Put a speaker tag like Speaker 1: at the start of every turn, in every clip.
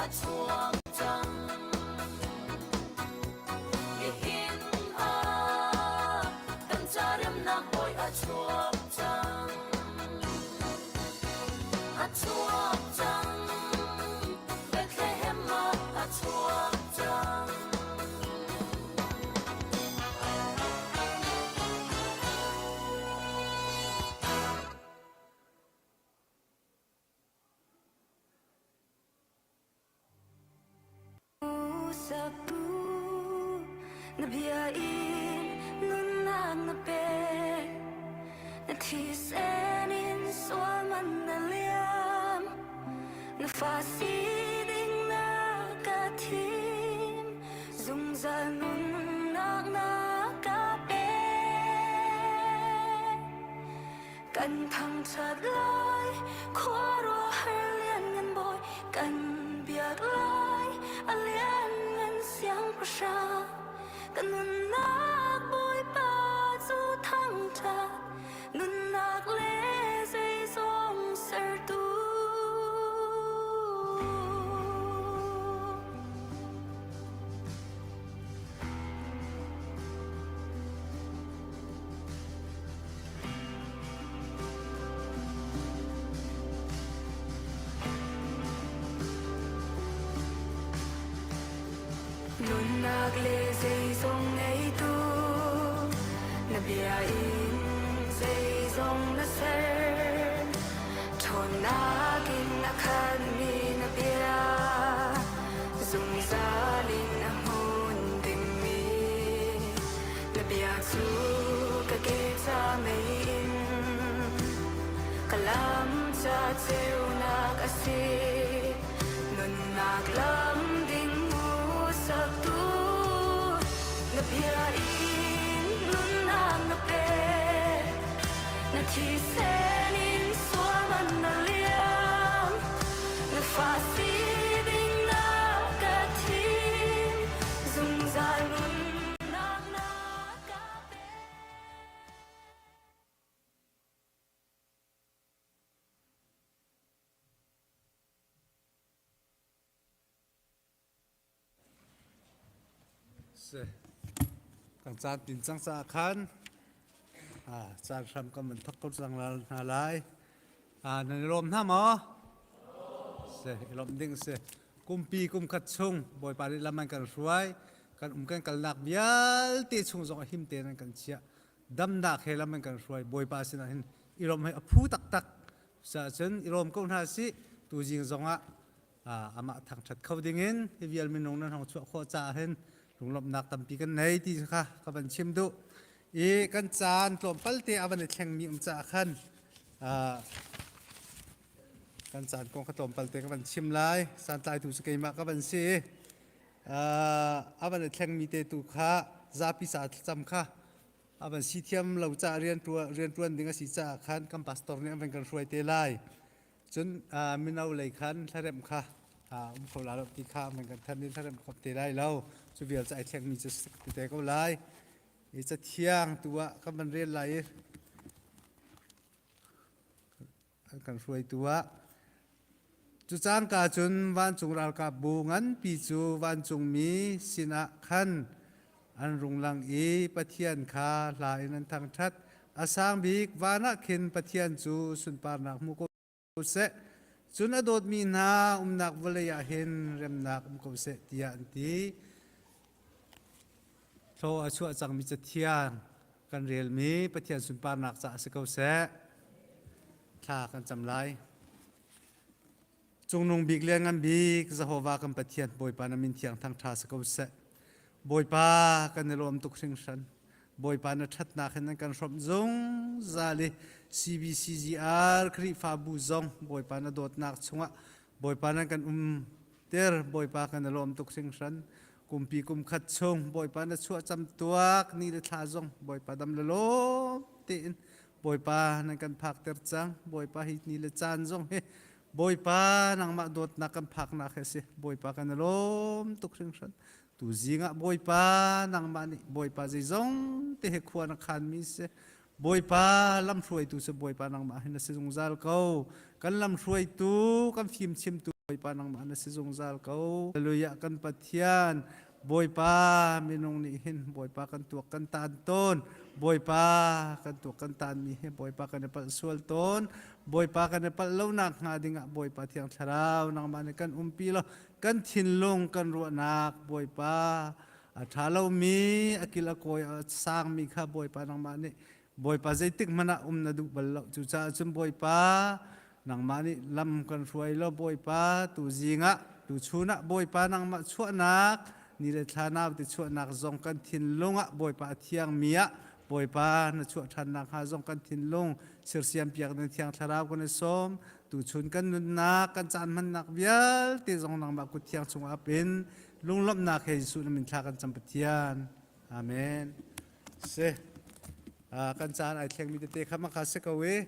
Speaker 1: a chuak cang. Nihin ah kan ca remnak bawi a chuak cang. A chuak cang. Bethlehem ah a chuak cang.
Speaker 2: Saktu na bia in nunnak na pek na thisen in sual man na liam na fa si ding na ka thim zungzal nunnak na ka pek Kan thangṭhat lai, khuaruahhar lianngan bawi, kan biak lai, a lianngan siangpahrang. Ka nunnak Bawipa cu thangṭhat, nunnak le zeizong sertu. Nunnak le zeizong ngeitu na bia in zeizong na ser. Ṭhawnnak in a khatmi na bia zungzal in a hmun dingmi Na bia cu ka ke ca mei in ka lam ca ceunak a si. Nunnak lam ding hmuhsaktu na bia in nunnak na pek. Na thisen in sual man na liam. Na fa si ding na ka thim. Zungzal nunnak na ka pek.
Speaker 3: Si. Kan caan tin cang caah khan caan hram kan van thok ko cang hna lai. Nan i lawm hna maw? Si, i lawmh ding si. Kumpi kum khat chung Bawipa nih lam an kan hruai. Kan um kan kalnak vialte chung zong a him tein an kan chiah. Damnak he lam an kan hruai. Bawipa sinah hin i lawmh hi a phu taktak. Cucaah i lawm ko hna sih. Tuzing zongah amah thangṭhat kho dingin hi vial minung nan hong chuah khawh caah hin lunglawmhnak tampi kan nei ti kha ka van chim duh i kan caan tlawmpal te a van i thlengmi um caah khan kan caan kong kha tlawmpal te ka van chim lai santlaitu cu keimah ka van si a van i thlengmi te tu kha zapi ca thlacam kha a van si thiam lo caah rianṭuan ding a si caah khan kan pastor nih an van kan hruai te lai Cun mino lei khan hlaremh kha um kho la lo ti kha man kan than in hlaremh khop te lai lo. Cu vial cu ai thlengmi cu ti te ko lai. I cathiang tu ah kan van rel lai i an kan hruaitu ah cu cangka cun vancung ralkap bu nganpi cu vancungmi sinah khan an rung lang i Pathian kha hla in an thangṭhat. A sang bik van ah khin Pathian cu sunparnak hmu ko seh. Cun a dawtmi hna umnak vawlei ah hin remnak um ko seh tiah an ti. Thlaw a chuah cangmi cathiang kan relmi Pathian sunparnak caah si ko seh. Thla kan cam lai. Cungnung bik le ngan bik Jehovah kan Pathian Bawipa na min thiang thangṭha si ko seh. Bawipa kan i lawm tuk hringhran. Bawipa na ṭhatnak hin nan kan hrawmh zungzal i CBCGR Khrihfabu zong Bawipa na dawtnak chungah Bawipa nan kan um ter Bawipa kan i lawm tuk hringhran. Kumpi kum khat chung Bawipa na chuah cam tuak ni le thla zong Bawipa dam le lawm tein Bawipa nan kan phakter cang. Bawipa hi ni le caan zong hi Bawipa nangmah dawtnak kan phaknak hi a si. Bawipa kan i lawm tuk hringhran. Tu zing ah Bawipa nangmah nih Bawipa zeizong te he khua na khanmi si. Bawipa lamhruaitu si Bawipa nangmah hin na si zungzal ko. Kan lamhruaitu, kan fimchimtu. Bawipa nangmah na si zungzal ko. Hallelujah kan Pathian Bawipa minung nih hin Bawipa kan tuak kan tan tawn. Bawipa kan tuak kan tan mi hi Bawipa kan i palh sual tawn. Bawipa kan i palh lo nak hnga dingah Bawipa Thiang Thlarau nangmah nih kan umpi law kan thinlung kan ruahnak Bawipa a ṭha lomi a kil a kawi a sangmi kha Bawipa nangmah nih Bawipa zeitik hmanh ah um na duh bal lo. Cucaah cun Bawipa nangmah nih lam kan hruai law Bawipa tu zing ah tu chun ah Bawipa nangmah chuahnak ni le thla nau ti chuahnak zong kan thinlung ah Bawipa a thiangmi ah Bawipa na chuah ṭhan nakhnga zong kan thinlung sersiam piak ding Thiang Thlarau kan i sawm. Tuchun kan nunnak kan caan hmannak vialte zong nangmah kut thiang chungah ap in lunglawmhnak he Jesuh na min thla kan cam Pathian. Amen. Si. Kan caan ai thlengmi tete kha mah kha si ko i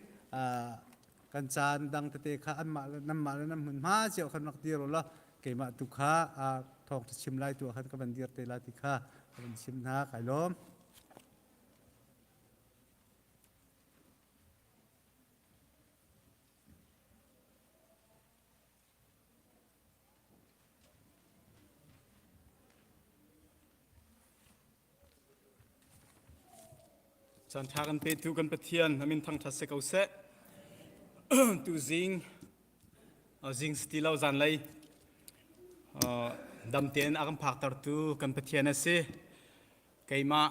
Speaker 3: kan caan dang tete kha anmah le nanmah le nan hmunhma cio khan rak dir u law keimah tu kha thawng chim lai tu ah khan ka van dir te lai ti kha ka van chim hna kai lawm.
Speaker 4: Caan ṭha kan petu kan Pathian a min thangṭhat si ko seh. Tuzing zing si ti lo zanlei dam tein a kan phaktertu kan Pathian a si. Keimah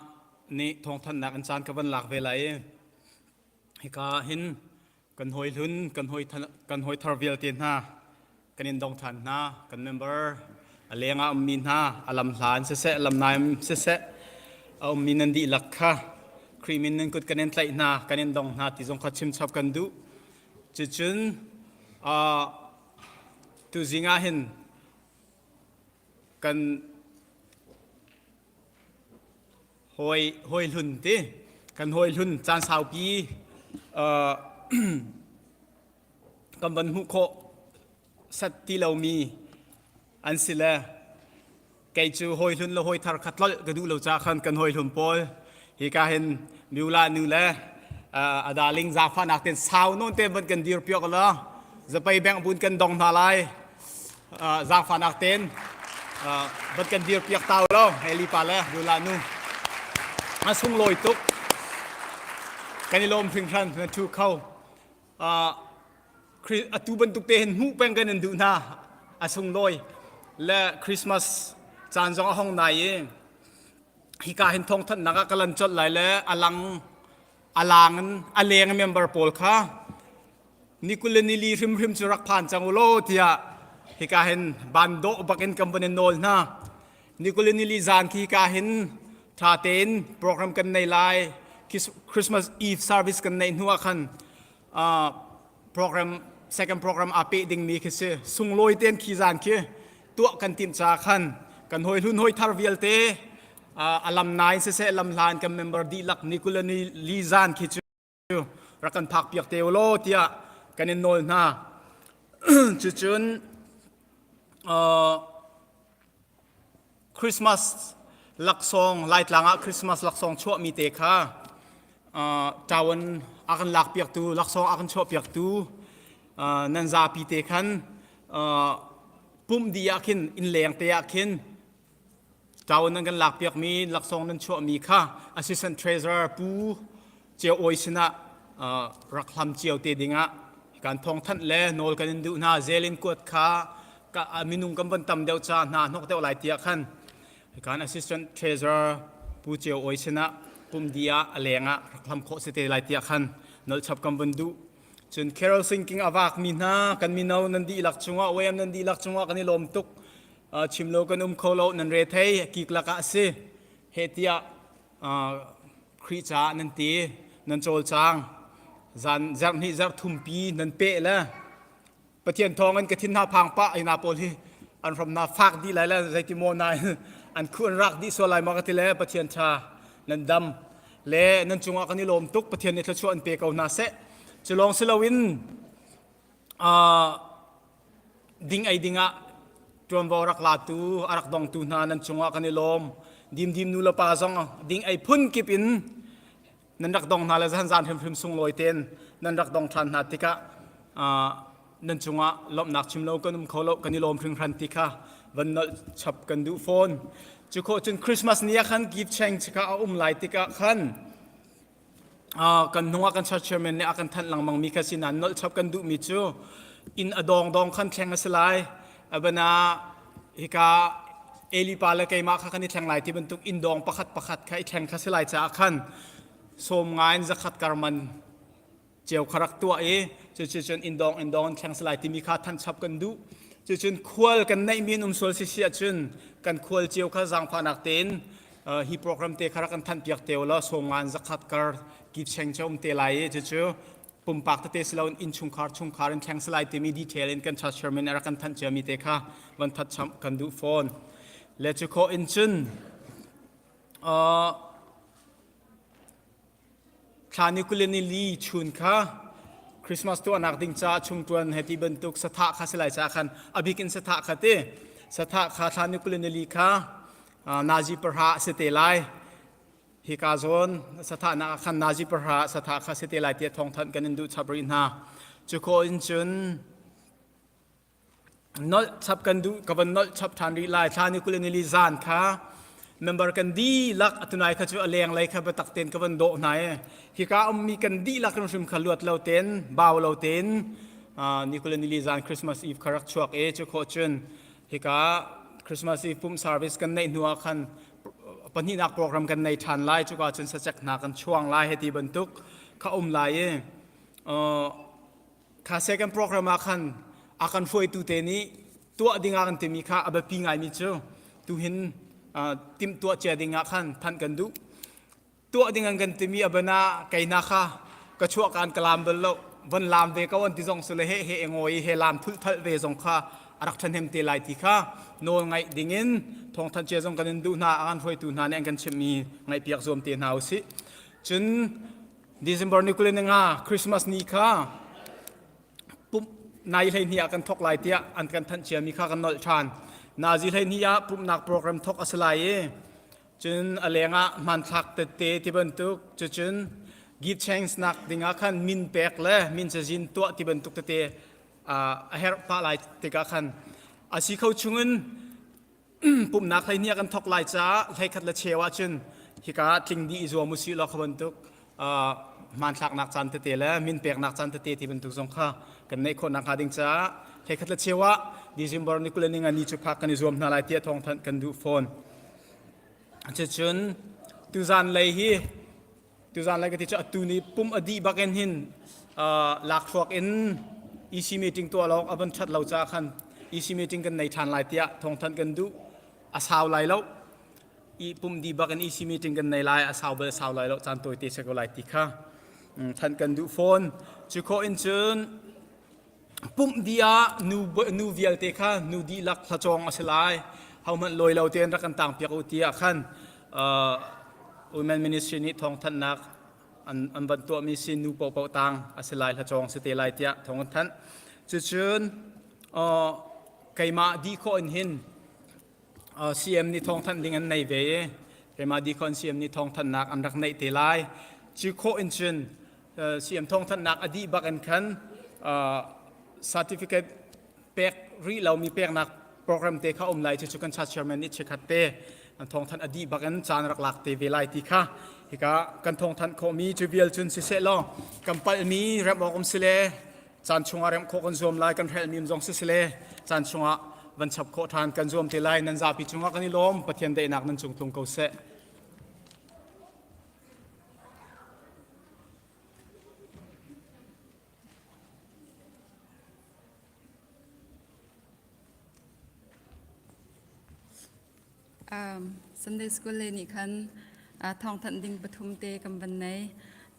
Speaker 4: nih thawngthanhnak in caan ka van lak ve lai i hika hin Kan hawi hlun, kan hawi, kan hawi thar vialte hna, kan in dong ṭhan hna, kan member a leng ah ummi hna, a lam hla in siseh, lam nai in siseh, a ummi nan dihlak kha Khrih min nan kut kan in tlaih hna, kan in dong hna ti zong kha chimchap kan duh. Cucun uh, tuzing ah hin kan Hawi hawi hlun ti kan hawi hlun caan saupi uh, kan van hmuh khawh sat ti lomi an si le kei cu hawi hlun le hawi thar kha tlolh ka duh lo ca khan kan hawi hlun pawl hika hin Miula nu le a darling zaangfahnak ten sau nawn te van kan dir piak la zapei bank bun kan dong hna lai zaangfahnak ten van kan dir piak tau lo heli pa le Miula nu a sunglawi tuk kan i lawm hringhran na thu kho atu bantuk te hin hmuh peng kan in duh hna a sunglawi le Christmas caan zong a hong nai i hika hin thawngthanhnak ah ka lan colh lai le a lang a lang in a leng member pawl kha ni kul le nili hrimhrim cu rak phan cang u law tiah hika hin ban dawh bak in kan von in nawl hna ni kul le nili zan khi hika hin tha tein program kan nei lai Christmas Eve service kan neih hnu ah khan program second program aa peh dingmi khi si sunglawi ten khi zan khi tuah kan timh ca khan kan hawi hlun hawi thar vialte a lam nain siseh lam hlan kan member dihlak ni kul ni li zan khi cu rak kan phak piak te law tiah kan in nawl hna cucun Christmas laksawng Laitlang ah Christmas laksawng chuahmi te kha ṭawan a kan lakpiaktu laksawng a kan chuahpiaktu nan zapi te khan pumh dih ah khin innleng te ah khin ṭawan nan kan lakpiakmi laksawng nan chuahmi kha assistant treasurer pu Cio Awi sinah rak hlam cio te dingah kan thawngthanh le nawl kan in duh hna zel in kuat kha minung kan von tam deuh ca hna hnok deuh lai tiah khan kan assistant treasurer Pu Cio Awi sinah pumdi ah a leng ah rak hlam khawh si te lai tiah khan nolchap kan von duh cun carol singing a vak mi hna kan mino nan dihlak cungah OM nan dihlak cungah kan i lawm tuk chim lo kan um kho lo nan re thei kik lakah a si he tiah Khrih caah nan ti nan cawlcang zan zarh hnih zarh thumpi nan peh le Pathian thawng in ka thin hna phang pah ina pawl hi an hrom na fak dih lai le zeiti maw na an khu an rak dih sual lai ma ka ti le Pathian tha nan dam le nan cungah kan i lawm tuk Pathian nih thluachuah an pe ko hna seh cu lawng si loin ding ei dingah ṭuanvo rak latu a rak dongtu hna nan cungah kan i lawm dimdim nu le pa zong ding ei phun kip in nan rak dong hna le zan zan hrimhrim sunglawi tein nan rak dong ṭhan hna tikah. Nan cungah lawmhnak chim lo kan um kho lo kan i lawm hringhran ti kha van nolh chap kan duh fawn. Cu khawh cun Christmas ni ah khan gift change kha a um lai tikah khan kan hnung ah kan church chairman nih a kan thanh lengmang mi kha si nain nolh chap kan duhmi cu inn a dawng dawng khan thleng a si lai. Abana hika Eli pa le keimah kha kan i thleng lai ti bantuk inn dawng pakhat pakhat kha i thleng kha si lai caah khan sawm nga in zakhat karman ceu kha rak tuah i cucu cun indawng indawng in thleng si lai timi kha thanchap kan duh. Cucun khual kan neihmi an um sual si si ahcun kan khual cio kha zaangfahnak tein hi program te kha rak kan thanh piak te law sawmngan zakhat kar kip cheng che um te lai i cucu pumpak tete si loin innchungkhar chungkhar in thleng si lai timi detail in kan church chairman rak kan thanh ciami te kha van that cham kan duh fawn. Le cu khawh in cun Thla ni 24 chun kha Christmas tuahnak ding caah chungṭuan he ti bantuk sathah kha si lai caah khan a bik in sathah kha ti sathah kha thla ni 24 kha nazi pahra a si te lai. Hika zawn sathahnak ah khan nazi pahra sathah kha si te lai tiah thawngthanh kan in duh chap rih hna. Cu khawh in cun Nolh chap kan duh ka van nolh chap ṭhan rih lai. Thla ni 24 zan kha member kan dihlak atunai kha cu a lenglei kha biatak tein ka van dawh hna i hika ummi kan dihlak hrimhrim kha luat lo tein bau lo tein ni 24 zan Christmas Eve kha rak chuak i cu khawh cun hika Christmas Eve pumh service kan neih hnu ah khan pahnihnak program kan nei ṭhan lai cuka cun sacek hna kan chuang lai heti bantuk kha um lai i Kha second program ah khan a kan hruaitu te nih tuah ding ah kan timi kha a biapi ngaimi cu tuhin timhtuah cia ding ah khan thanh kan duh. Tuah ding an kan timi a bana keina kha ka chuah kan ka lam bal lo von lam ve ko an ti zong sule he he engoi he lam thul thal ve zong kha a rak ṭhahnem te lai ti kha nawl ngaih ding in thawngthanh cia zong kan in duh hna a kan hruaitu hna nih an kan chimhmi ngaihpiak zuam te hna usih. Cun December ni 25 Christmas ni kha pumh nai 12 ah kan thok lai tiah an kan thanh ciami kha kan nolh ṭhan. Nazi 12 ah pumhnak program thok a si lai i cun a lengah hmanthlak tete ti bantuk cucun give change nak dingah khan min pek le min cazin tuah ti bantuk tete a herh pah lai tikah khan a si kho chungin pumhnak 12 ah kan thok lai caah 11 le cheu ahcun hika ah tling dih i zuam usih law kha bantuk hmanthlaknak caan tete le min peknak caan tete ti bantuk zong kha kan neih khawh nakhnga ding caah 11 le cheu ah December ni 25 ni cu phak kan i zuam hna lai tiah thawngthanh kan duh fawn. Cucun tuzan lei hi Tuzan lai ka ti cu atu ni pum a dih bak in hin lakhruak in EC meeting tuah lawng a van ṭhat lo caah khan EC meeting kan nei ṭhan lai tiah thawngthanh kan duh. A sau lai lo. I pum dih bak in EC meeting kan nei lai a sau bal sau lai lo caan tawi te se ko lai ti kha thanh kan duh fawn. Cu khawh in cun pumh dih ah nu nu vialte kha nu dihlak hlacawng a si lai hohmanh lawi lo tein rak kan tang piak u tiah khan women ministry nih thawngthanhnak an an van tuahmi si nu paohpaoh tang a si lai hlacawng si te lai tiah thawng an thanh cucun keimah dih khawh in hin CM nih thawngthanh ding an nei ve i keimah dih khawh in CM nih thawngthanhnak an rak neih te lai cu khawh in cun CM thawngthanhnak a dih bak in khan certificate pek rih lomi peknak program te kha um lai cu kan church chairman nih chikkhat te an thawngthanh a dih bak in caan rak lak te ve lai ti kha hika kan thawngthanh khawhmi cu vial cun siseh law kan palhmi remh awk um sile caan chungah remh khawh kan zuam lai kan hrelhmi um zong sisile caan chungah van chap khawh ṭhan kan zuam te lai nan zapi cungah kan i lawm Pathian daihnak nan cung tlung ko seh.
Speaker 5: Um, Sunday school le nih khan uh, thawngthanh ding pathum te kan van nei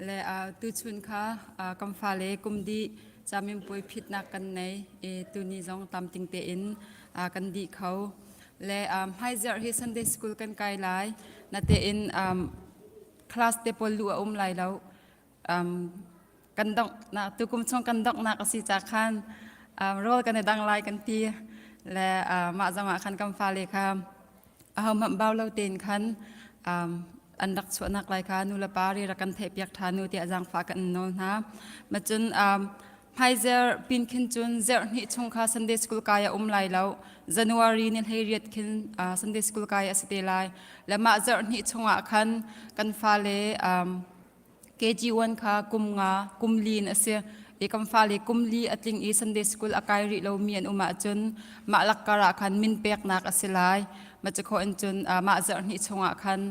Speaker 5: le uh, tuchun kha uh, kan fale kum di caminpuai phitnak kan nei i tuni zong tamting tein uh, kan di kho le um, hmaizarh hi Sunday school kan kai lai na tein um, class te pawl lu a um lai lo um, kan donghnak tukum chung kan donghnak a si ca khan um, rawl kan i dang lai kan ti le uh, mah zong ah khan kan fale kha ahohmanh bau lo tein khan um, an rak chuahnak lai kha nu le pa ri rak kan theihpiak ṭhan u tiah zaangfah kan nawl hna. Macun um, Hmaizer pin khin cun zerh hnih chung kha Sunday school kai a um lai lo. January ni 18 khin Sunday school kai a si te lai. Le mah zarh hnih chungah khan kan fale um, KG1 kha kum nga kum li in a si. I kan fale kum li a tling i Sunday school a kai rih lomi an um ahcun mah lakkar ah khan min peknak a si lai. Ma cu khawh in cun mah zarh hnih chungah khan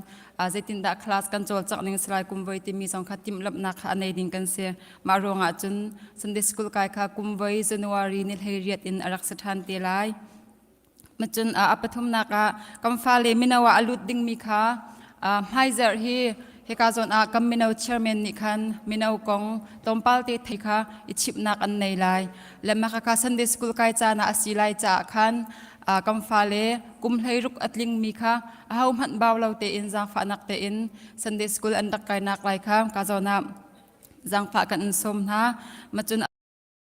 Speaker 5: zeitindah class kan cawlcangh ning si lai kum voi timi zong kha timhlamhnak kha a nei ding kan si. Mah ruangah cun Sunday school kai kha kum voi January ni 18 in a rak si ṭhan te lai. Macun a pathumnak ah kan fale mino ah a lut dingmi kha hmaizarh hi hika zawn ah kan mino chairman nih khan mino kong tlawmpal te thei kha i chimhnak an nei lai. Le mah kha Sunday school kai caan ah a si lai caah khan kan fale kum 16 a tlingmi kha aho hmanh bau lo tein zaangfahnak tein Sunday school an rak kainak lai kha ka zawn ah zaangfah kan in sawm hna. Macun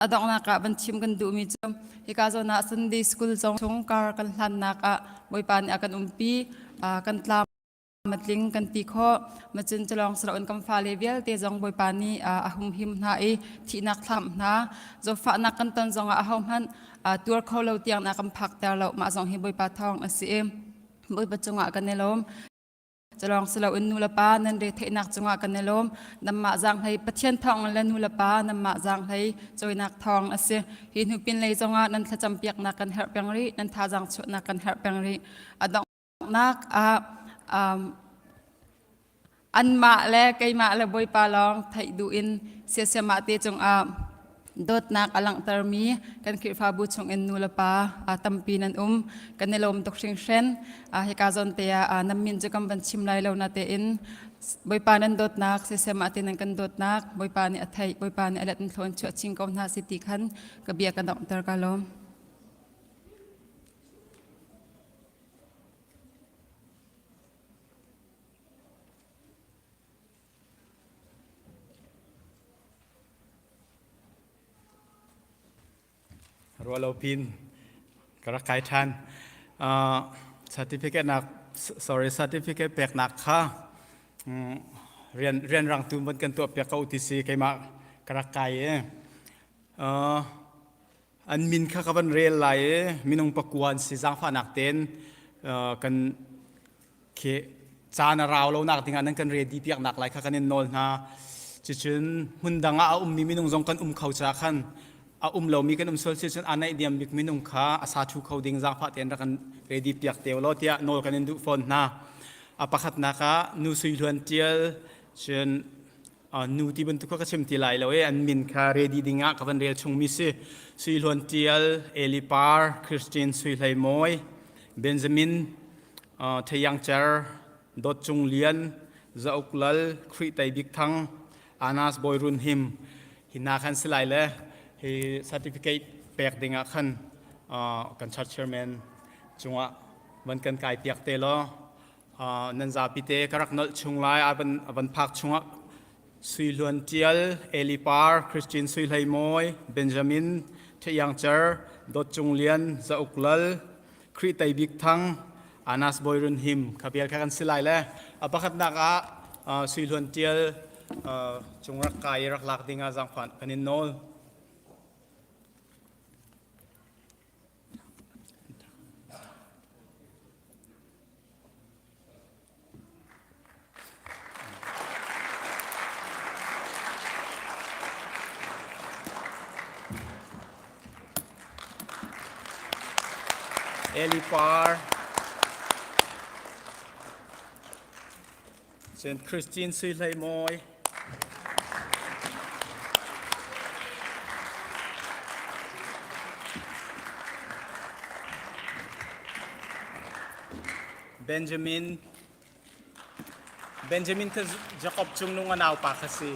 Speaker 5: a donghnak ah van chim kan duhmi cu hika zawn ah Sunday school zong chung kar kan hlannak ah Bawipa nih a kan umpi kan tlam a tling kan ti khawh macun culawng siloin kan fale vialte zong Bawipa nih a humhim hna i thihnak thlam hna zawtfahnak kan ton zongah ahohmanh tuar kho lo tiang na kan phakter lo mah zong hi Bawipa thawng a si i Bawipa cungah kan i lawm Culawng si loin nu le pa nan re theihnak cungah kan i lawm. Nanmah zaanghlei Pathian thawng le nu le pa nanmah zaanghlei cawinak thawng a si. Hi hnu pinlei zongah nan thlacam piaknak kan herh peng rih, nan thazaang chuahnak kan herh peng rih. A donghnak ah um, anmah le keimah le Bawipa lawng theih duh in siasiamah te cungah dawtnak a langhtermi kan Khrihfabu chungin nu le pa tampi nan um. Kan i lawm tuk hringhran. Hika zawn te ah nan min cu kan van chim lai lo na tein Bawipa nan dawtnak sisem ah te nan kan dawtnak Bawipa nih a theih Bawipa nih a let in thlawn chuah chin ko hna si ti khan ka bia ka donghter ka lawm.
Speaker 4: Ruahlo pin ka rak kai ṭhan. Certificate nak sorry certificate peknak kha rian rianrang tu van kan tuah piak ko ti si keimah ka rak kai i an min kha ka van rel lai i minung pakua an si zaangfahnak tein kan Khi caan a rau lo nak dingah nan kan ready piak nak lai kha kan in nawl hna. Cucun hmun dang ah a ummi minung zong kan um kho ca khan a um lomi kan um sual si cun a naih diam bik minung kha a sa thu kho ding zaangfah tein rak kan ready piak te law tiah nawl kan in duh fawn hna. A pakhatnak ah nu sui hluan tial cun nu ti bantuk kha ka chim ti lai lo i an min kha ready ding ah ka van rel chungmi si. Sui Hluan Tial, Eli Par, Christine Sui Hlei Mawi, Benjamin Theiang Cer, Dawt Cung Lian, Za Uk Lal, Khrih Tei Bik Thang, Anas Bawi Run Him hi hna khan si lai le hi certificate pek ding ah khan kan church chairman cungah van kan kai piak te law nan zapi te ka rak nolh chung lai a van a van phak chungah Sui Hluan Tial, Eli Par, Christine Sui Hlei Mawi, Benjamin Theiang Cer, Dawt Cung Lian, Za Uk Lal, Khrih Tei Bik Thang, Anas Bawi Run Him kha vial kha kan si lai le a pakhatnak ah Sui Hluan Tial cung rak kai i rak lak ding ah zaangfah kan in nawl. Eli Par. Cun Christine Sui Hlei Mawi. Benjamin Benjamin kha Jakob cungnung a naupa kha si.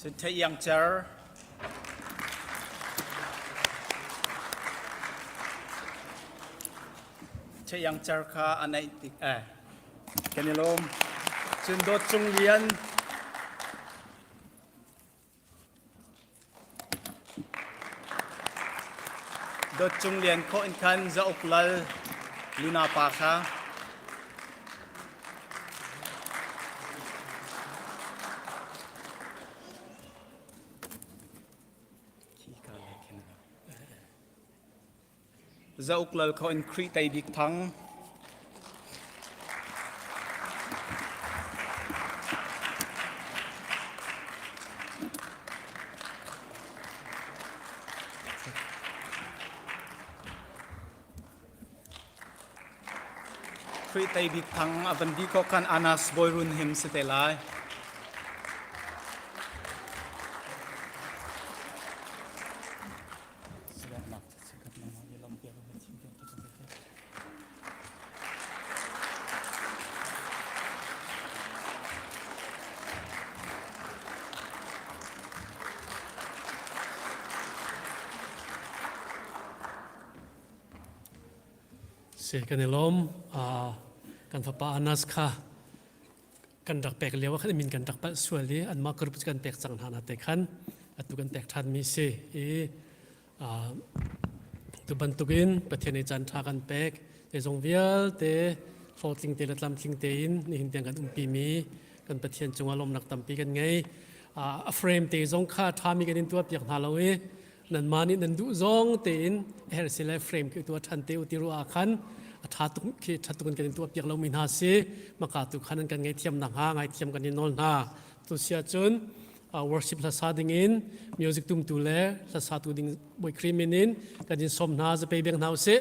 Speaker 4: Cun Theiang Cer Theiang Cer kha a naih tik eh kan i lawm. Cun Dawt Cung Lian Dawt Cung Lian khawh in khan Za Uk Lal Luna pa kha. Zauk Lal Kho in Khrih Tei Bik Thang. Khrih Tei Bik Thang a van bi ko kan Anas Bawi Run Him si te lai.
Speaker 6: Si kan i lawm. Kan fapa Anas kha kan rak pek lio ah khan min kan rak palh sual i anmah group cu kan pek cang hna na te khan atu kan pek ṭhan mi si i tu bantukin Pathian nih caan ṭha kan pek zeizong vialte hlawhtling te le tlamtling tein nihin tiang kan umpi mi kan Pathian cungah lawmnak tampi kan ngei. A frame te zong kha ṭhami kan in tuah piak hna lo i nanmah nih nan duh zong tein herh si le frame khi tuah ṭhan te u ti ruah ah khan a ṭha tuk khi ṭha tuk in kan in tuah piak lomi hna si maka tu khan an kan ngaihthiam nakhnga ngaithiam kan in nawl hna tu sia cun worship hlasa ding in music tumtu le hlasa tu ding Bawi Khrih min in kan in sawm hna zapei beng hna usih.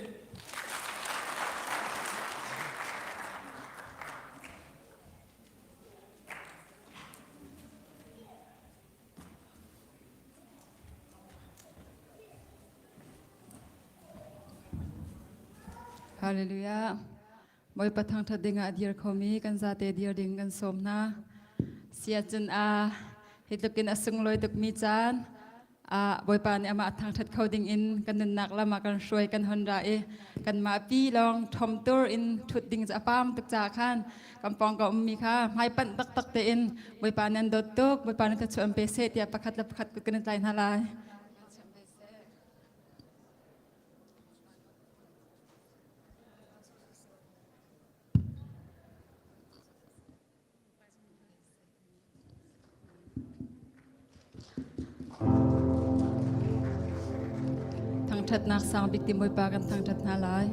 Speaker 5: Hallelujah. Bawipa thangṭhat dingah a dir khomi kan zate dir ding kan sawm hna. Siacun a hi tlukin a sunglawi tukmi caan ah Bawipa nih amah thangṭhat kho ding in kan nunnak lam ah kan hruai kan hon ra i kanmah pi lawng ṭhom tur in ṭhut ding cu a pam tuk caah khan kan pawng ka ummi kha hmaipanh taktak tein Bawipa nan dawt tuk Bawipa nan thluachuah an pe seh tiah pakhat le pakhat kut kan i tlai hna lai. Thangṭhatnak sang bik ti Bawipa kan thangṭhat hna lai.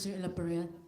Speaker 7: 28.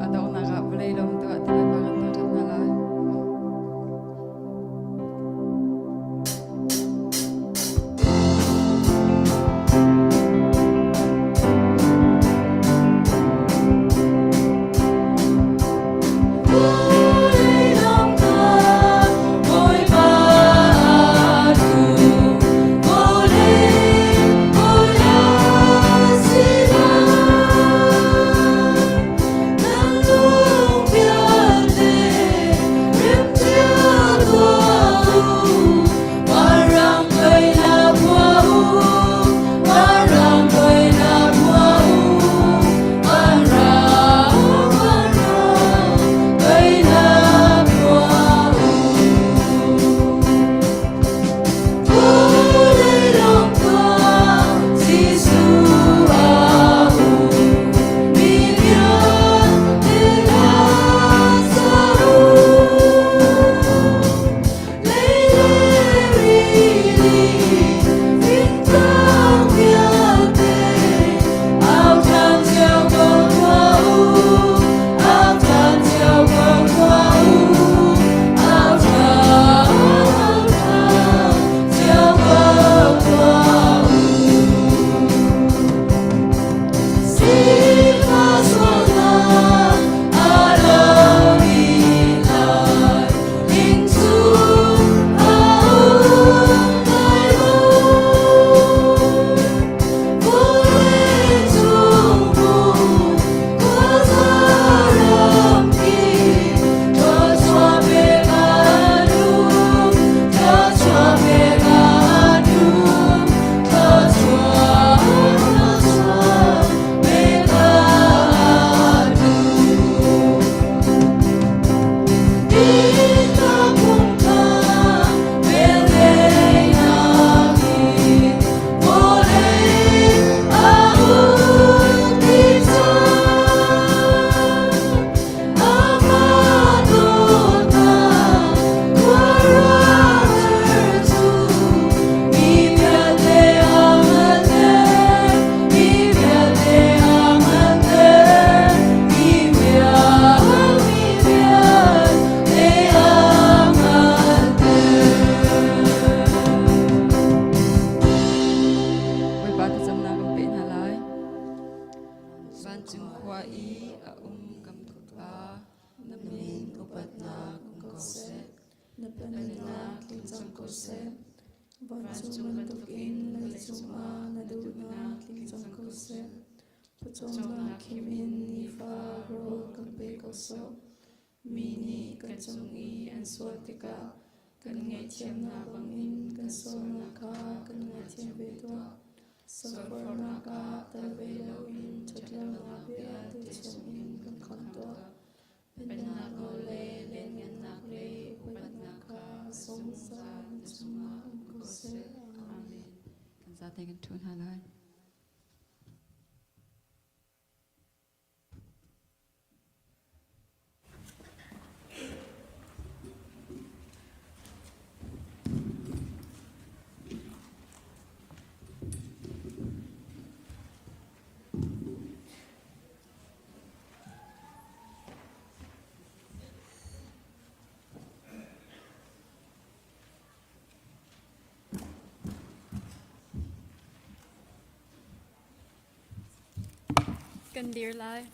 Speaker 5: A donghnak ah vawlei lawm tuah ti Bawipa kan thangṭhat hna lai.
Speaker 7: Na Pennak tling cang ko seh. Vancung bantukin leicung ah na duhnak tling cang ko seh. Pawcawmnak khim in nifa rawl kan pe ko sawh. Mi nih kan cung i an sual tikah kan ngaihthiamnak bangin kan sualnak kha kan ngaithiam ve tuah. Sualforhnak ah tel ve loin ṭhatlonak vialte chungin kan khamh tuah. Pennak nawl le lianngannak le upatnak kha zungzal na cungah um ko seh. Amen.
Speaker 5: Kan zate kan ṭhu hna lai.
Speaker 7: Kan dir lai.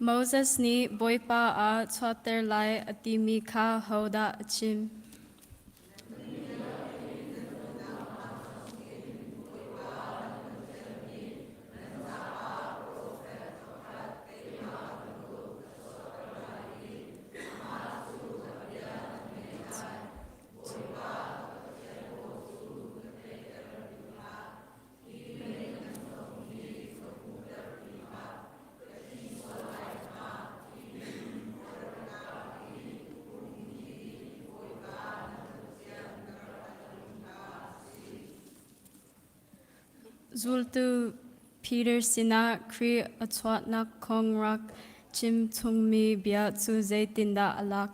Speaker 7: Moses nih Bawipa ah chuahter lai a timi kha hodah a chim? Zultu Peter sinah Khrih a chuahnak kong rak chim chungmi bia cu zeitindah a lak?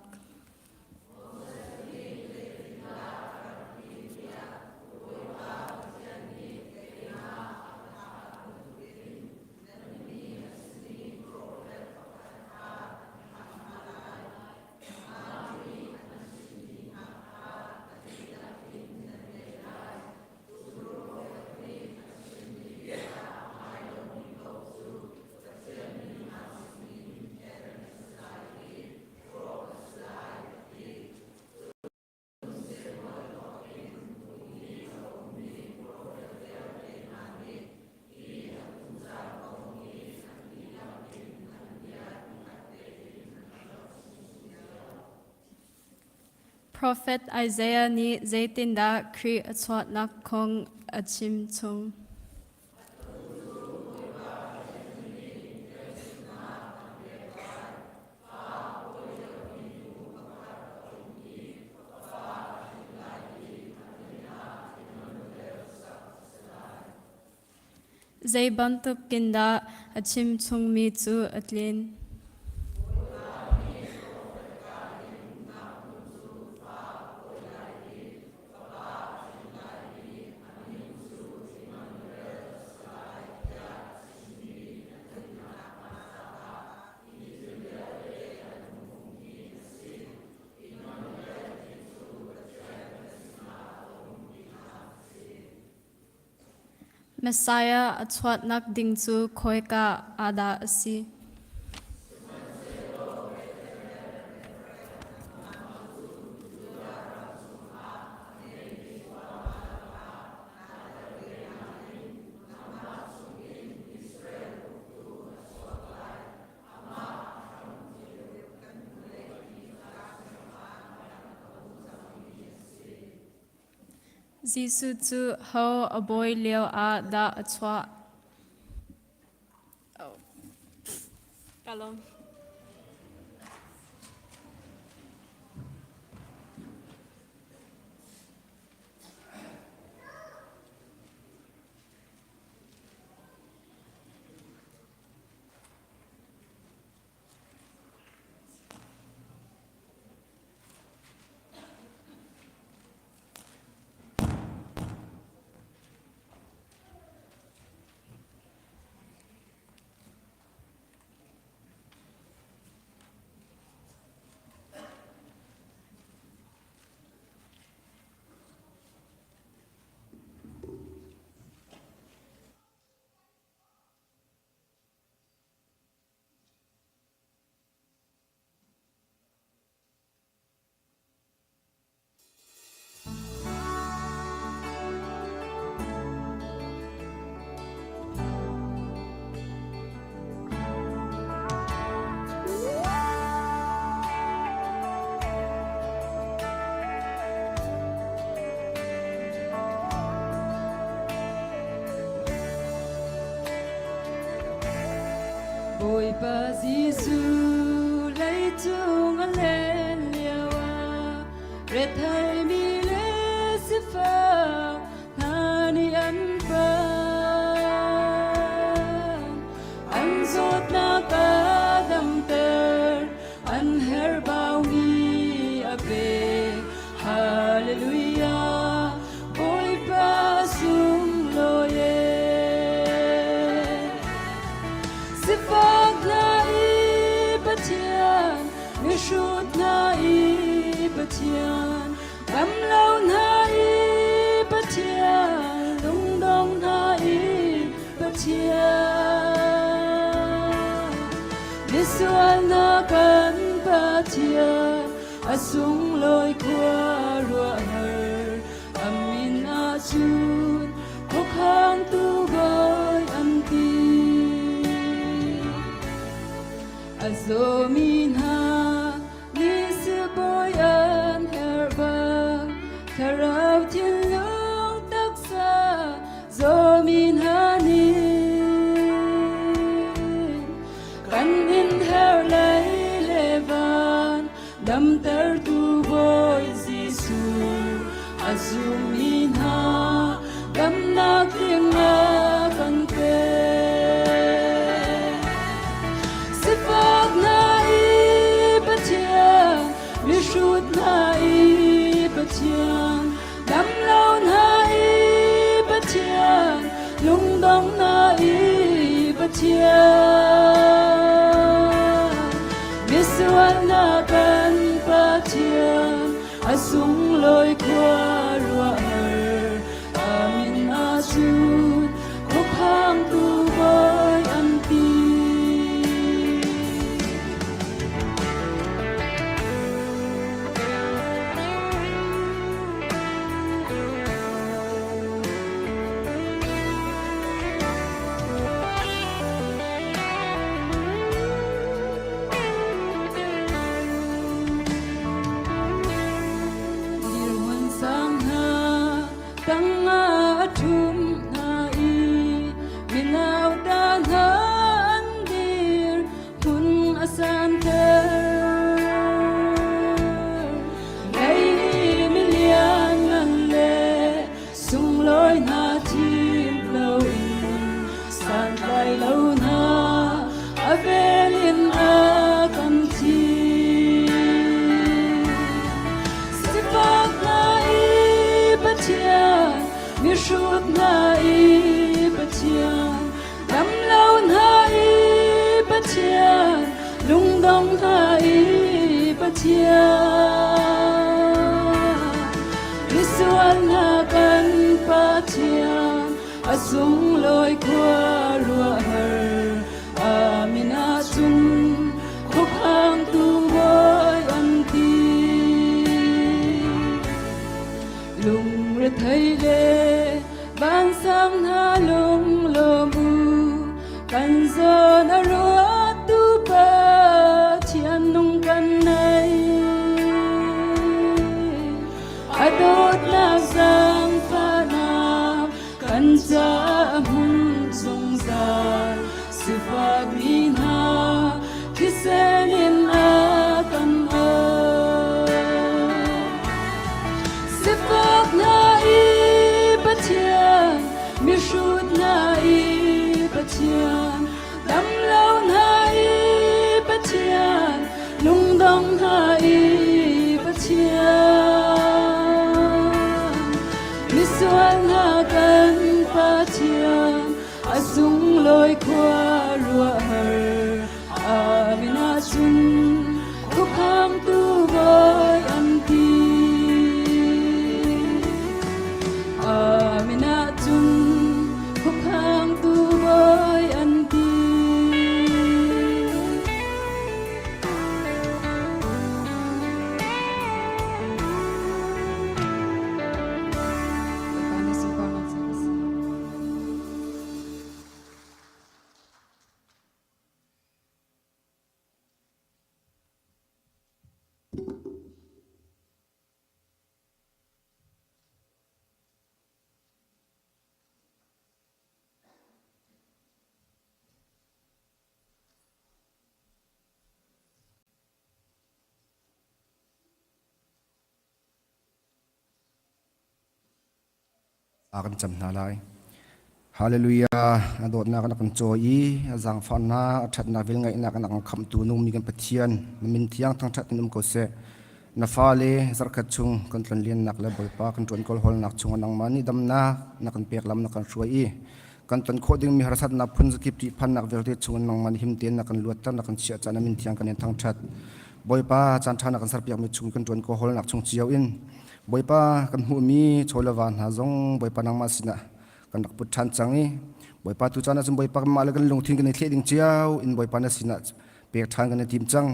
Speaker 7: Profet Isaiah nih zeitindah Khrih a chuahnak kong a chimchung? Zei bantukin dah a chimchungmi cu a tlin? Messiah a chuahnak ding cu khawika ah dah a si? Jesuh cu ho a bawi lio ah dah a chuah? Oh. Ka lawm.
Speaker 5: Bawipa Jesuh leicung a len lio ah retheimi le sifak hna nih an phan. An zawtnak a damter, an herhbaumi a pek. Hallelujah, Bawipa sunglawi e. Sifak hna i Pathian, mihrut hna i Pathian, damlo hna i Pathian, lungdong hna i Pathian. Misual hna kan Pathian, a sunglawi khuaruahhar a min ahcun khuakhangtu bawi an ti. A zawmi hna nih sibawi an herh bang thlarau thinlung taksa zawmi hna nih kan in herh lei le van Damtertu Bawi Jesuh a zummi hna damnak tling a kan pek. Sifak hna i Pathian, mihrut hna i Pathian, damlo hna i Pathian, lungdong hna i Pathian. Misual hna kan Pathian, a sunglawi khuaruahhar, a min ahcun khuakhangtu bawi an ti. Dirhmun sang hna tangah a ṭhum hna i minauta hna an dir hmun a santer. Lei milian le sunglawi hna thim loin santlai lo hna a vel in a kan thim. Sifak hna i Pathian, mihrut hna i Pathian, damlo hna i Pathian, lungdong hna i Pathian. Misual hna kan Pathian, a sunglawi khuaruahhar, a min ahcun khuakhangtu bawi an ti. Lungrethei le vansang hna lunglawm u, kan zawn a ruattu Pathian nung kan nei. A dawtnak zaangfahnak kan caah hmun zungzal sifakmi hna thisen in a kan awh. Sifak hna i Pathian, mihrut hna i Pathian, damlo hna i Pathian, lungdong hna i Pathian. Misual hna kan Pathian, a sunglawi khuaruahhar, a min ahcun khuakhangtu bawi an ti. A min ahcun khuakhangtu bawi an ti. Bawipa na sunparnak cu a si.
Speaker 8: A kan cam hna lai. Hallelujah. A dawtnak na kan cawi i a zaangfahnak, a ṭhatnak, velngeihnak na kan khamhtu nungmi kan Pathian, na min thiang thangṭhat in um ko seh. Na fale zarhkhat chung kan tlonliannak le Bawipa kan ṭuan kawlhawlnak chungah nangmah nih damnak na kan pek lam na kan hruai i kan ton khawh dingmi harsatnak phun zakip ṭihphannak vialte chungin nangmah nih him tein na kan luatter na kan chiah caah na min thiang kan in thangṭhat. Bawipa caan ṭha na kan serpiakmi chung kan ṭuan kawlhawlnak chung cio in Bawipa kan hmuhmi chaw le va hna zong Bawipa nangmah sinah kan rak put ṭhan cang i Bawipa tu caan ahcun Bawipa kanmah le kan lungthin kan i thleh ding cio in Bawipa na sinah pek ṭhan kan i tim cang.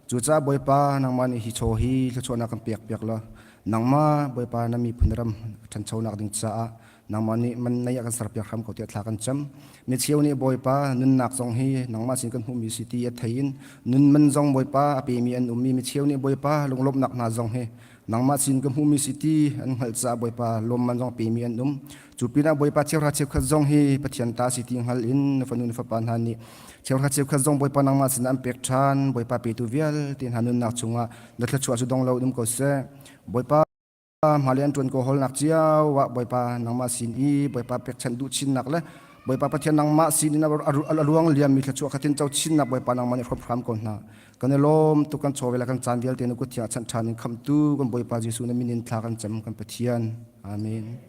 Speaker 8: Cucaah Bawipa nangmah nih hi chaw hi thluachuahnak kan pek piak law nangmah Bawipa na miphun ram ṭhanchonak ding caah nangmah nih man nei ah kan serpiak hram ko tiah thla kan cam. Mi cheu nih Bawipa nunnak zong hi nangmah sin kan hmuhmi si ti a thei in nun man zong Bawipa a pemi an ummi mi cheu nih Bawipa lunglawmhnak hna zong hi nangmah sin ka hmuhmi si ti an hngalh caah Bawipa lawmman zong pemi an um. Cu pinah Bawipa cheuhra cheukhat zong hi Pathian ta si ti hngal in na fanu na fapa hna nih cheuhra cheukhat zong Bawipa nangmah sinah an pek ṭhan. Bawipa petu vialte hna nunnak chungah na thluachuah cu dong lo in um ko seh. Bawipa hmailei an ṭuan ko hawlnak cio ah Bawipa nangmah sin i Bawipa pekchanh duh chinnak le Bawipa Pathian nangmah sin in a luang liammi thluachuah kha tinco chinnak Bawipa nangmah nih hrawm hram ko hna. Kan i lawm tuk kan chaw le kan caan vialte na kut thiang ah chanh ṭhan in khamhtu kan Bawipa Jesuh na min in thla kan cam kan Pathian. Amen.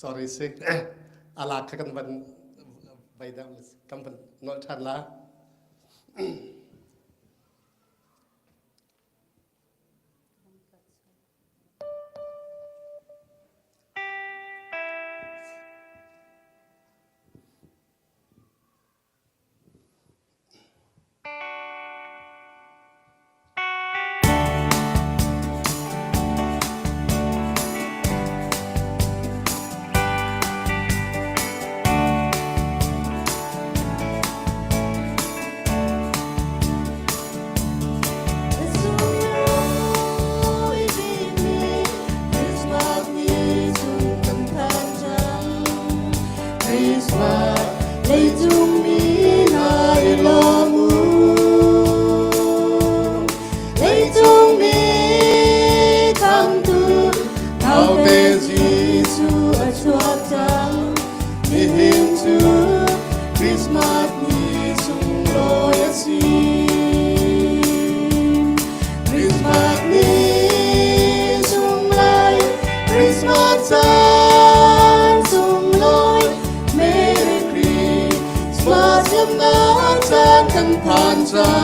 Speaker 9: Sorry si. Alak kha kan van vai deuh kan van nolh ṭhan la.
Speaker 7: Leicung mi hna i lawm u. Leicung mi khamtu naute Jesuh a chuak cang. Nihin cu Christmas ni sunglawi a si. Christmas ni sunglawi, Christmas caan sunglawi, Merry Christmas lawmnak caan kan phan cang.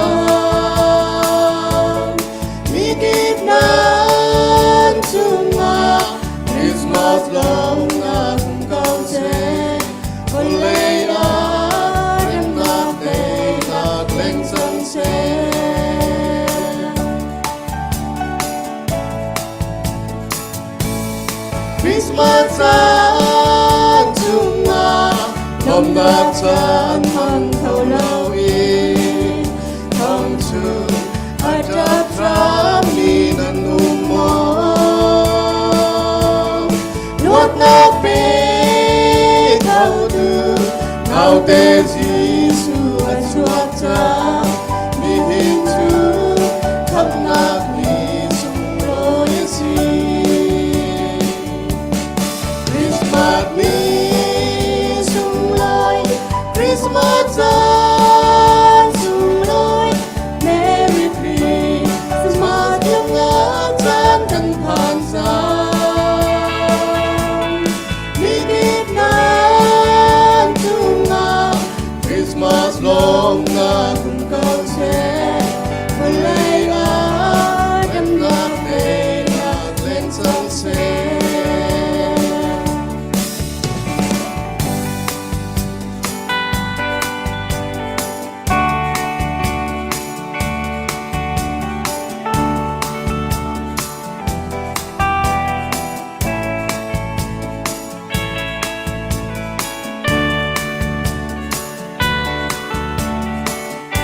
Speaker 7: Mikip nan cungah Christmas lawmnak um ko seh. Vawlei ah remnak teinak leng cang seh.
Speaker 10: Christmas caan chungah lawmhnak caan hmang kho lo in thongchung a ṭap hrammi nan um maw? Luatnak pe khotu naute Jesuh a chuak cang. Nihin cu khamhnak ni sunglawi a si. Christmas ni sunglawi, Christmas caan sunglawi, Merry Christmas tiangah caan kan phan cang. Mikip nan cungah Christmas lawmnak um ko seh. Vawlei ah remnak teinak leng cang seh.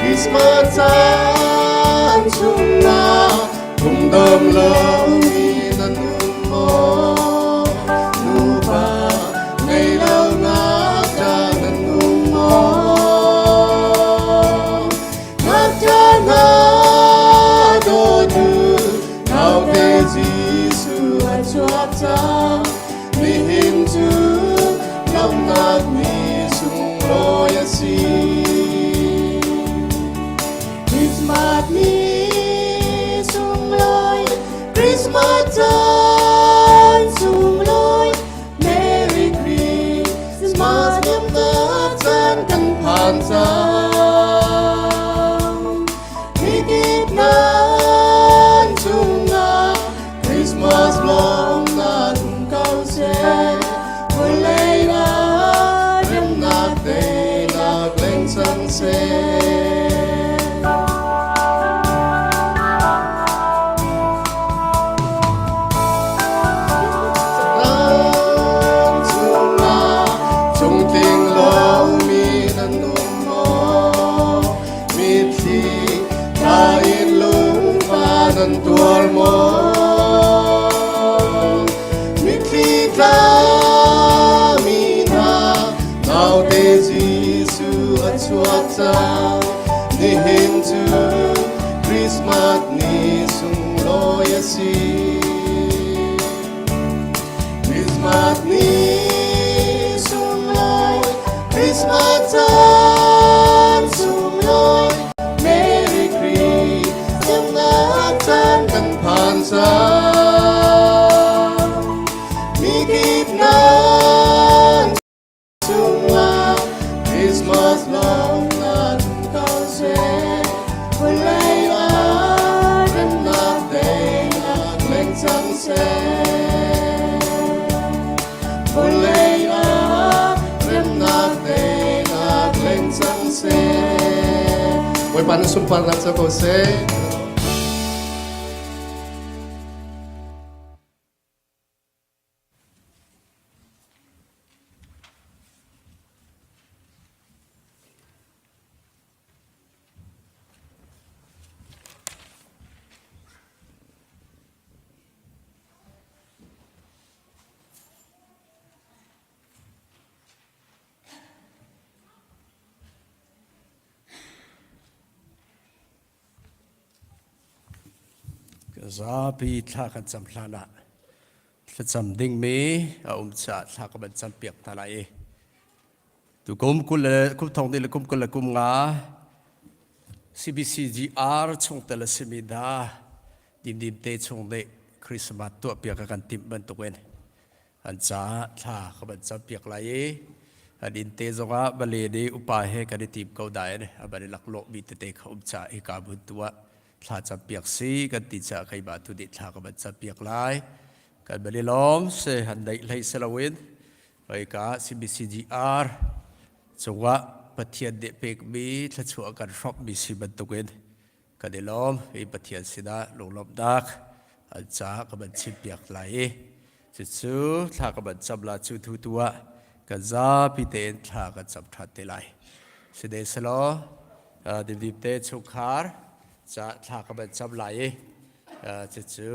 Speaker 10: Christmas caan chungah phungdam lomi nan um maw? Nupa ngei lo ngakṭah nan um maw? Ngakṭah hna dawtu naute Jesuh a chuak cang. Nihin cu lawmhnak ni sunglawi a si. Christmas ni sunglawi, Christmas caan sunglawi, Merry Christmas lawmhnak caan kan phan cang. Mikip nan chungah Christmas lawmnak um ko seh. Vawlei ah remnak teinak leng cang seh. Nan chungah chungtling lomi nan um maw? Mitthli tla in lungfa nan tuar maw? Mitthli tla mi hna naute Jesuh a chuak cang. Nihin cu Christmas ni sunglawi a si. Christmas ni sunglawi, Christmas caan sunglawi, Merry Christmas caan kan phan cang. Mikip nan chungah Christmas lawmnak ko seh. Vawlei ah remnak teinak leng cang seh. Vawlei ah remnak teinak leng cang seh. Bawipa na sunparnak co ko seh.
Speaker 11: Zapi thla kan cam hlan ah thlacam dingmi a um caah thla ka van cam piak hna lai i tukum kul le kum thong le kum 20 le kum nga CBCGR chungtel a simi hna dimdim te chung nih Christmas tuah piak a kan timh bantukin an caah thla ka van cam piak lai i an inn te zongah vale nih upa he kan i tim ko nain a van i laklawh mi tete kha um caah hika hmun tu ah thla cam piak si kan ti caah keimah tu nih thla ka van cam piak lai kan van i lawm se han neih hlei si loin hika CBCGR cungah Pathian nih pekmi thluachuah kan hrawmhmi si bantukin kan i lawm i Pathian sinah lunglawmhnak an caah ka van chimpiak lai i. Cucu thla ka van cam la cu thu tu ah kan zapi tein thla kan cam ṭhan te lai. Side selaw dimdim te chungkhar ca thla ka van cam lai i cucu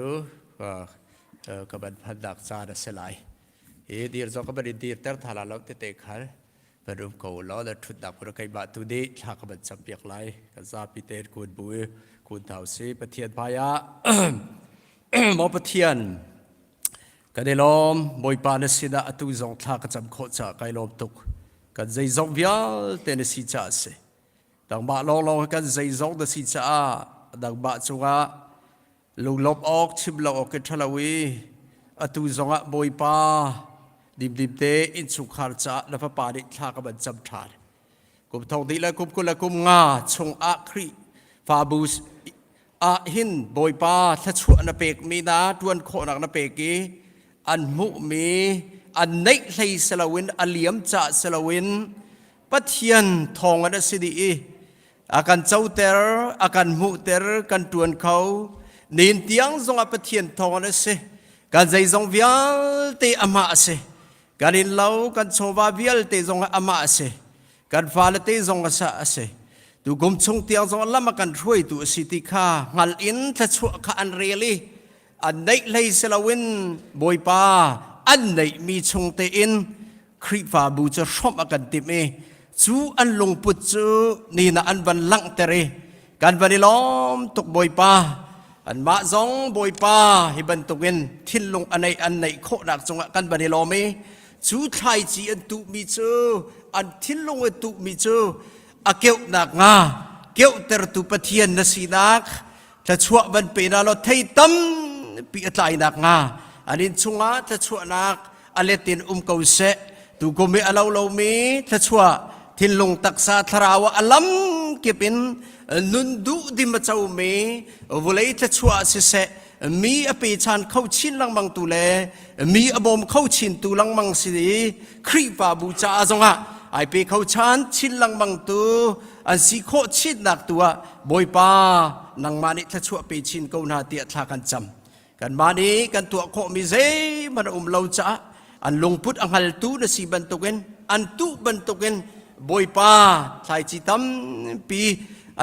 Speaker 11: ka van phannak caan a si lai. Hi dir zong ka van in dirter tha la lo tete khal van um ko law na ṭhutnak hmun keimah tu nih thla ka van campiak lai. Kan zapi tein kun bu i kun thau si Pathian hmai ah maw Pathian kan i lawm Bawipa na sinah atu zong thla ka cam khawh caah kai lawm tuk. Kan zeizong vialte na si caah a si. Nangmah lawnglawng hi kan zeizong na si caah nangmah cungah Lunglawmh awk chim lo awk in ṭhalo i atu zongah Bawipa dimdim te innchungkhar caah na fapa nih thla ka van cam ṭhan. Kum thong dih le kum 20 le kum nga chungah Khrihfabu ah hin Bawipa thluachuah na pekmi na ṭuan khawhnak na pek i an hmuhmi an neih hlei si loin a liam caah si loin Pathian thawng an si dih i a kan coter a kan hmuhter kan ṭuan kho nin tiang zongah Pathian thawng a si kan zeizong vialte amah a si kan inn lo kan chawva vialte zong amah a si kan fale te zong a si tu kum chung tiang zong lam a kan hruaitu a si ti kha hngal in thluachuah kha an rel i an neih hlei si loin Bawipa an neihmi chung tein Khrihfabu cu hrawmh a kan timh i cu an lungput cu ni ah an van langhter i kan van i lawm tuk Bawipa anmah zong Bawipa hi bantukin thinlung a neih an neih khawhnak cungah kan van i lawm i cu thlaici an tuhmi cu an thinlung an tuhmi cu a keuhnak hnga keuhtertu Pathian na sinak thluachuah van pe na law thei tampi a tlainak hnga an inn chungah thluachuahnak a let in um ko seh tukum i a lo lomi thluachuah thinlung taksa thlarau ah a lam kip in nun duh dim a comi vulei thluachuah siseh mi a pe chan kho chin lengmang tu le mi a bawm kho chin tu lengmang si i Khrihfabu caah zongah ai pe kho chan chin lengmang tu an si khawh chinnak tu ah Bawipa nangmah nih thluachuah pe chin ko hna tiah thla kan cam kanmah nih kan tuah khawhmi zeihmanh a um lo caah an lungput a hngaltu na si bantukin an tuh bantukin Bawipa thlaici tampi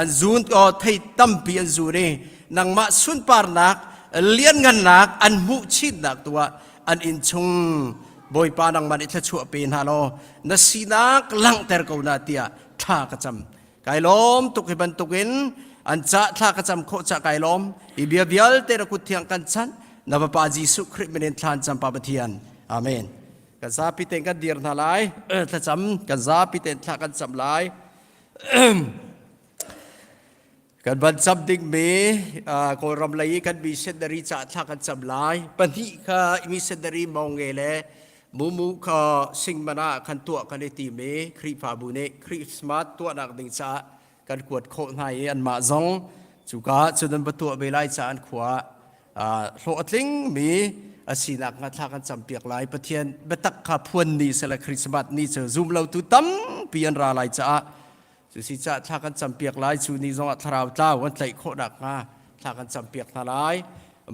Speaker 11: an zun o thei tampi an zun i nangmah sunparnak lianngannak an hmuh chinnak tu ah an inn chung Bawipa nangmah nih thluachuah pe hna law na sinak langhter ko na tiah thla ka cam kai lawm tuk hi bantukin an ca thla ka cam khawh ca kai lawm hi bia vialte na kut thiang kan chan na Fapa Jesuh Khrih min in thlan cam pa Pathian amen kan zapi tein kan dir hna lai thlacam kan zapi tein thla kan cam lai Kan van cam dingmi Kawlram lei i kan missionary ca thla kan cam lai. Pahnih kha missionary Maunge le Mumu kha Singman ah khan tuah kan i tim i Khrihfabu nih Christmas tuahnak ding caah kan kuat khawh hna i anmah zong cuka cun an va tuah ve lai caah an khua ah hlawh a tlingmi a sinak hnga thla kan campiak lai. Pathian biatak kha phuan ni sele Christmas ni cu zum lotu tampi an ra lai caah Cusi caah thla kan campiak lai cu ni zongah thlarau tlau an tlaih khawh nakhnga thla kan campiak hna lai.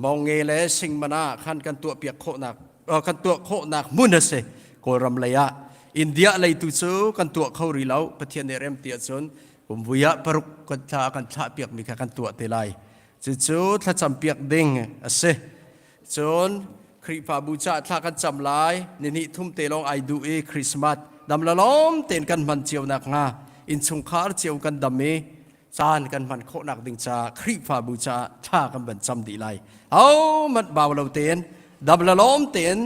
Speaker 11: Monge le Singmana khan kan tuahpiak khawhnak kan tuah khawhnak hmun a si Kawlram lei ah. India lei tu cu kan tuah kho rih lo. Pathian nih rem ti ahcun kumvui ah paruk kan thla kan thlah piakmi kha kan tuah te lai. Cucu thlacam piak ding a si. Cun Khrihfabu caah thla kan cam lai. Nihnih thum te lawng ai duh i Christmas dam la lawm tein kan hman cio nakhnga innchungkhar cio kan dam i caan kan hman khawhnak ding caah Khrihfabu caah thla kan van cam dih lai. Hohmanh bau lo tein dam la lawm tein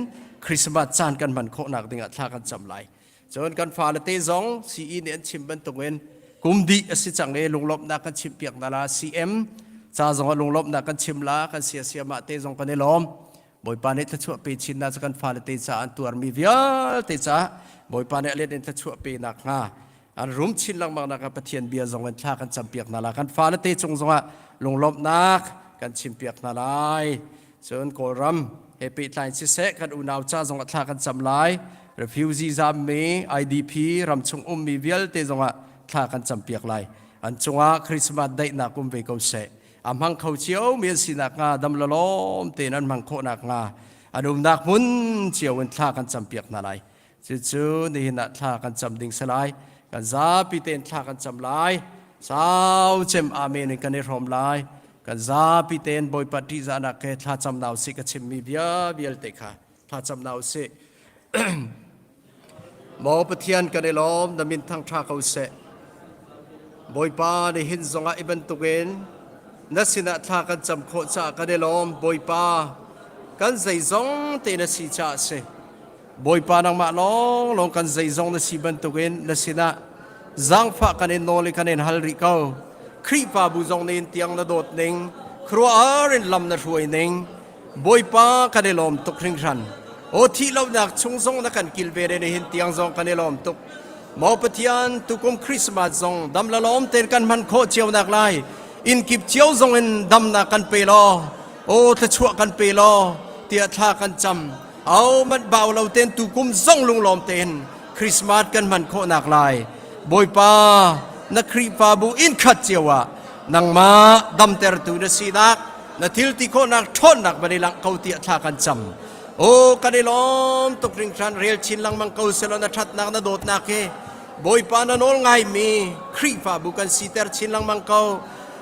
Speaker 11: Christmas caan kan hman khawhnak dingah thla kan cam lai. Cun kan fale te zong CE nih an chim bantukin kum dih a si cang i lunglawmhnak kan chimpiak hna la CM ca zong ah lunglawmhnak kan chim la kan siasiamah te zong kan i lawm. Bawipa nih thluachuah pe chin na cu kan fale te caah an tuarmi vialte caah Bawipa nih a let in thluachuah pe nak hnga an rum chin lengmang nak ah Pathian bia zong in thla kan campiak hna la kan fale te cung zongah lunglawmhnak kan chimpiak hna lai. Cun Kawlram he pehtlai in siseh kan unau ca zongah thla kan cam lai. Refugee zammi IDP ramchung ummi vialte zongah thla kan campiak lai. An cungah Christmas daihnak um ve ko seh. A hmang kho cio mi an sinak hnga dam lalawm tein an hmang khawh nak hnga. An umnak hmun cio in thla kan campiak hna lai. Cucu nihin ah thla kan cam ding si lai. Kan zapi tein thla kan cam lai. Sau cem amen in kan i hrawm lai. Kan zapi tein Bawipa ṭihzahnak he thla cam hna usih ka chimmi bia vialte kha thla cam hna usih. Maw Pathian kan i lawm na min thangṭha ko seh. Bawipa nihin zongah i bantukin na sinah thla kan cam khawh caah kan i lawm Bawipa kan zeizong te na si caah si. Bawipa nangmah lawnglawng kan zeizong na si bantukin na sinah zaangfah kan in nawl i kan in hal rih ko. Khrihfabu zong nih tiang na dawt ning, khuaruahhar in lam na hruai ning, Bawipa kan i lawm tuk hringhran. Aw thih lonak chung zong na kan kilven i nihin tiang zong kan i lawm tuk. Maw Pathian, tukum Christmas zong dam la lawm tein kan hman khawh cio nak lai. Inn kip cio zong in damnak kan pe law, aw thluachuah kan pe law, tiah thla kan cam. Au manh bau lo tein tukum zong lunglawm tein Christmas kan hman khawh nak lai. Bawipa, na Khrihfabu inn khat cio ah nangmah damtertu na sinak, na thil ti khawhnak ṭhawnnak van i langh ko tiah thla kan cam. O kan i lawm tuk hringhran rel chin lengmang ko selaw na ṭhatnak na dawtnak hi Bawipa na nawl ngaimi Khrihfabu kan siter chin lengmang ko.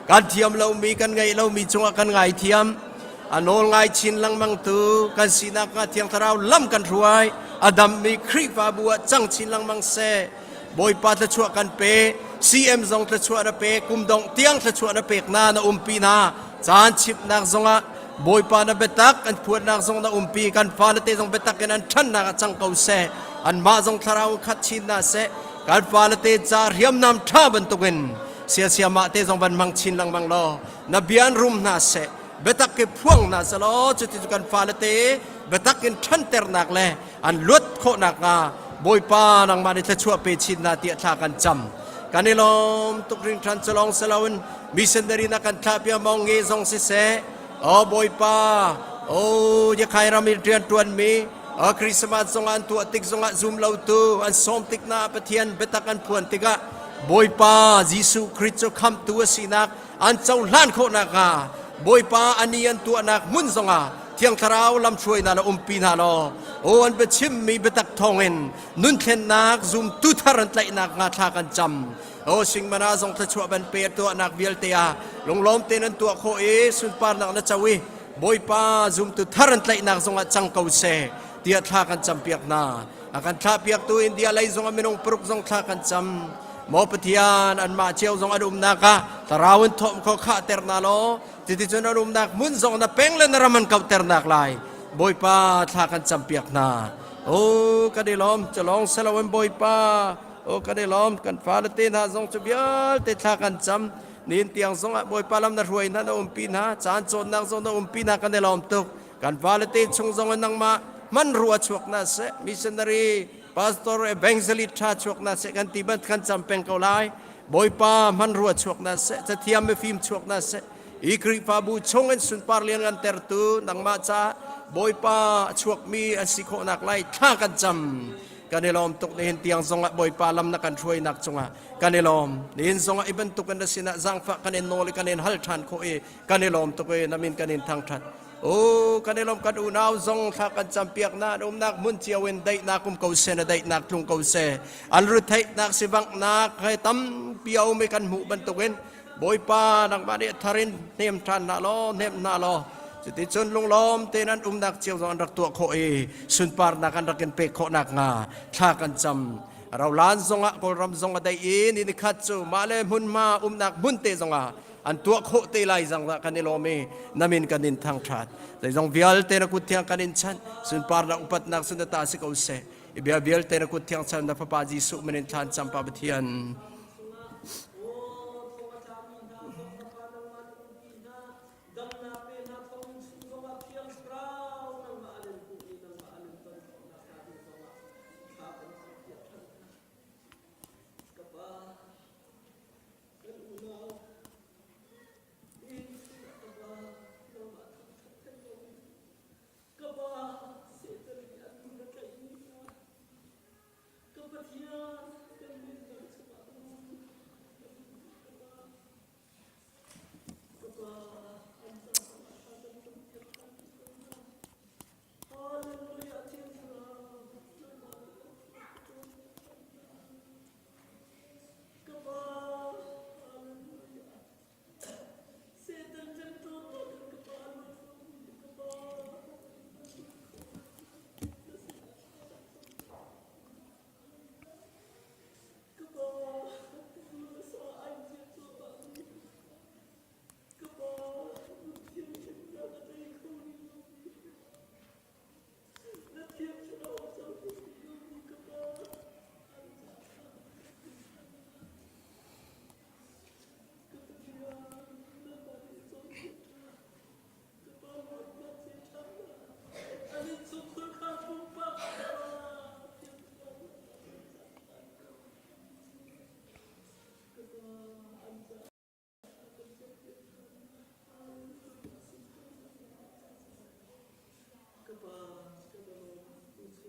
Speaker 11: Kan thiam lomi kan ngeih lomi cungah kan ngaithiam. A nawl ngai chin lengmang tu kan sinak hnga Thiang Thlarau lam kan hruai. A dammi Khrihfabu ah cang chin lengmang seh. Bawipa thluachuah kan pe. CM zong thluachuah na pe. Kum dongh tiang thluachuah na pek na na umpi hna. Caan chimhnak zongah Bawipa na biatak an phuannak zong na umpi. Kan fale te zong biatak in an ṭhannak ah cang ko seh. Anmah zong thlarau khat chin hna seh. Kan fale te ca hriamnam ṭha bantukin siasia mah te zong van hmang chin lengmang law na bia an rum hna seh. Biatak hi phuang hna selaw cuti cu kan fale te biatak in ṭhanternak le an luat khawh nakhnga Bawipa nangmah nih thluachuah pe chin hna tiah thla kan cam. Kan i lawm tuk hringhran cu lawng si loin missionary na kan thlah pia mong nge zong siseh o Bawipa o Yakhai ram i rian ṭuanmi o Christmas zong an tuah tik zongah zum lo tu an sawm tik na Pathian biatak an phuan tikah Bawipa Jesuh Christ cu khamhtu a sinak an cohlan khawh nakhnga Bawipa ani an tuahnak hmun zongah Thiang Thlarau lamhruainak na umpi hna law aw an biachimmi biatak thawngin nunthlennak zumtu thar an tlaihnak hnga thla kan cam. Aw singmana zong thluachuah ban pe tuahnak vialte ah lunglawm tein an tuah khawh i sunparnak na co i Bawipa zumtu thar an tlaihnak zongah cang ko seh tiah thla kan campiak hna. A kan thlahpiaktu India lei zong minung paruk zong thla kan cam. Maw Pathian anmah cio zong an umnak ah thlarau in thawm kho khahter hna law cuticun an umnak hmun zong na peng le na ram an kauhternak lai Bawipa thla kan campiak hna. O kan i lawm culawng seloin Bawipa o kan i lawm kan fale te hna zong cu vialte thla kan cam nin tiang zong ah Bawipa lam na hruai hna na umpi hna caan cawnnak zong na umpi hna kan i lawm tuk kan fale te chung zong in nangmah hmanrua chuak na seh missionary pastor evangelist tha chuak na seh kan ti ban kan cam peng ko lai Bawipa hmanrua chuak na seh cathiam mifim chuak na seh i Khrihfabu chung in sunpar lian ngan tertu nangmah ca Bawipa a chuakmi an si khawhnak lai thla kan cam kan i lawm tuk nihin tiang zongah Bawipa lam na kan hruainak cungah kan i lawm nihin zongah i bantuk in na sinah zaangfah kan in nawl i kan in hal ṭhan khawh i kan i lawm tuk i na min kan in thangṭhat O kan i lawm kan unau zong thla kan campiak na an umnak hmun cio in daihnak um ko seh na daihnak tlung ko seh an rutheihnak sivanghnak he tampi a um i kan hmuh bantukin Bawipa nangmah nih thar in hnem ṭhan hna law hnem hna law cuticun lunglawm tein an umnak cio zong an rak tuah khawh i sunparnak an rak in pek khawh nakhnga thla kan cam rolan zongah kawlram zong a daih i ni nikhat cu mah le hmunhma umnak hmun te zongah an tuah khawh te lai zang dah kan i lawm i na min kan in thangṭhat zeizong vialte na kut thiang kan in chanh sunparnak upatnak sun ta si ko seh i bia vialte na kut thiang chan na fapa Jesuh min in thlan cam pa Pathian
Speaker 12: Kan unau inn sinah ka pa nangmah thangṭhat theng loin ka pa Satan nih an lung a tlaihmi hna ka Pathian kan nunnak chungah um.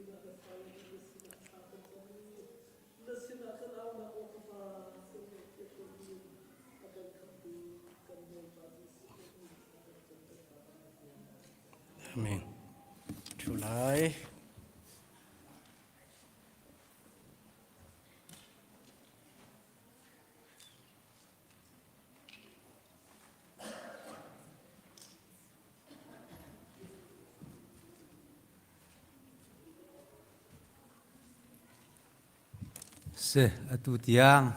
Speaker 12: Nihin ah na fale nih na sinah thla kan cam i na sinah kan aunak aw ka Pa kan ngaihpiak ko ding a kan khamhtu kan Bawipa Jesuh Khrih min thla kan cam kan Pa.
Speaker 11: Amen. Thu lai.
Speaker 3: Si, atu tiang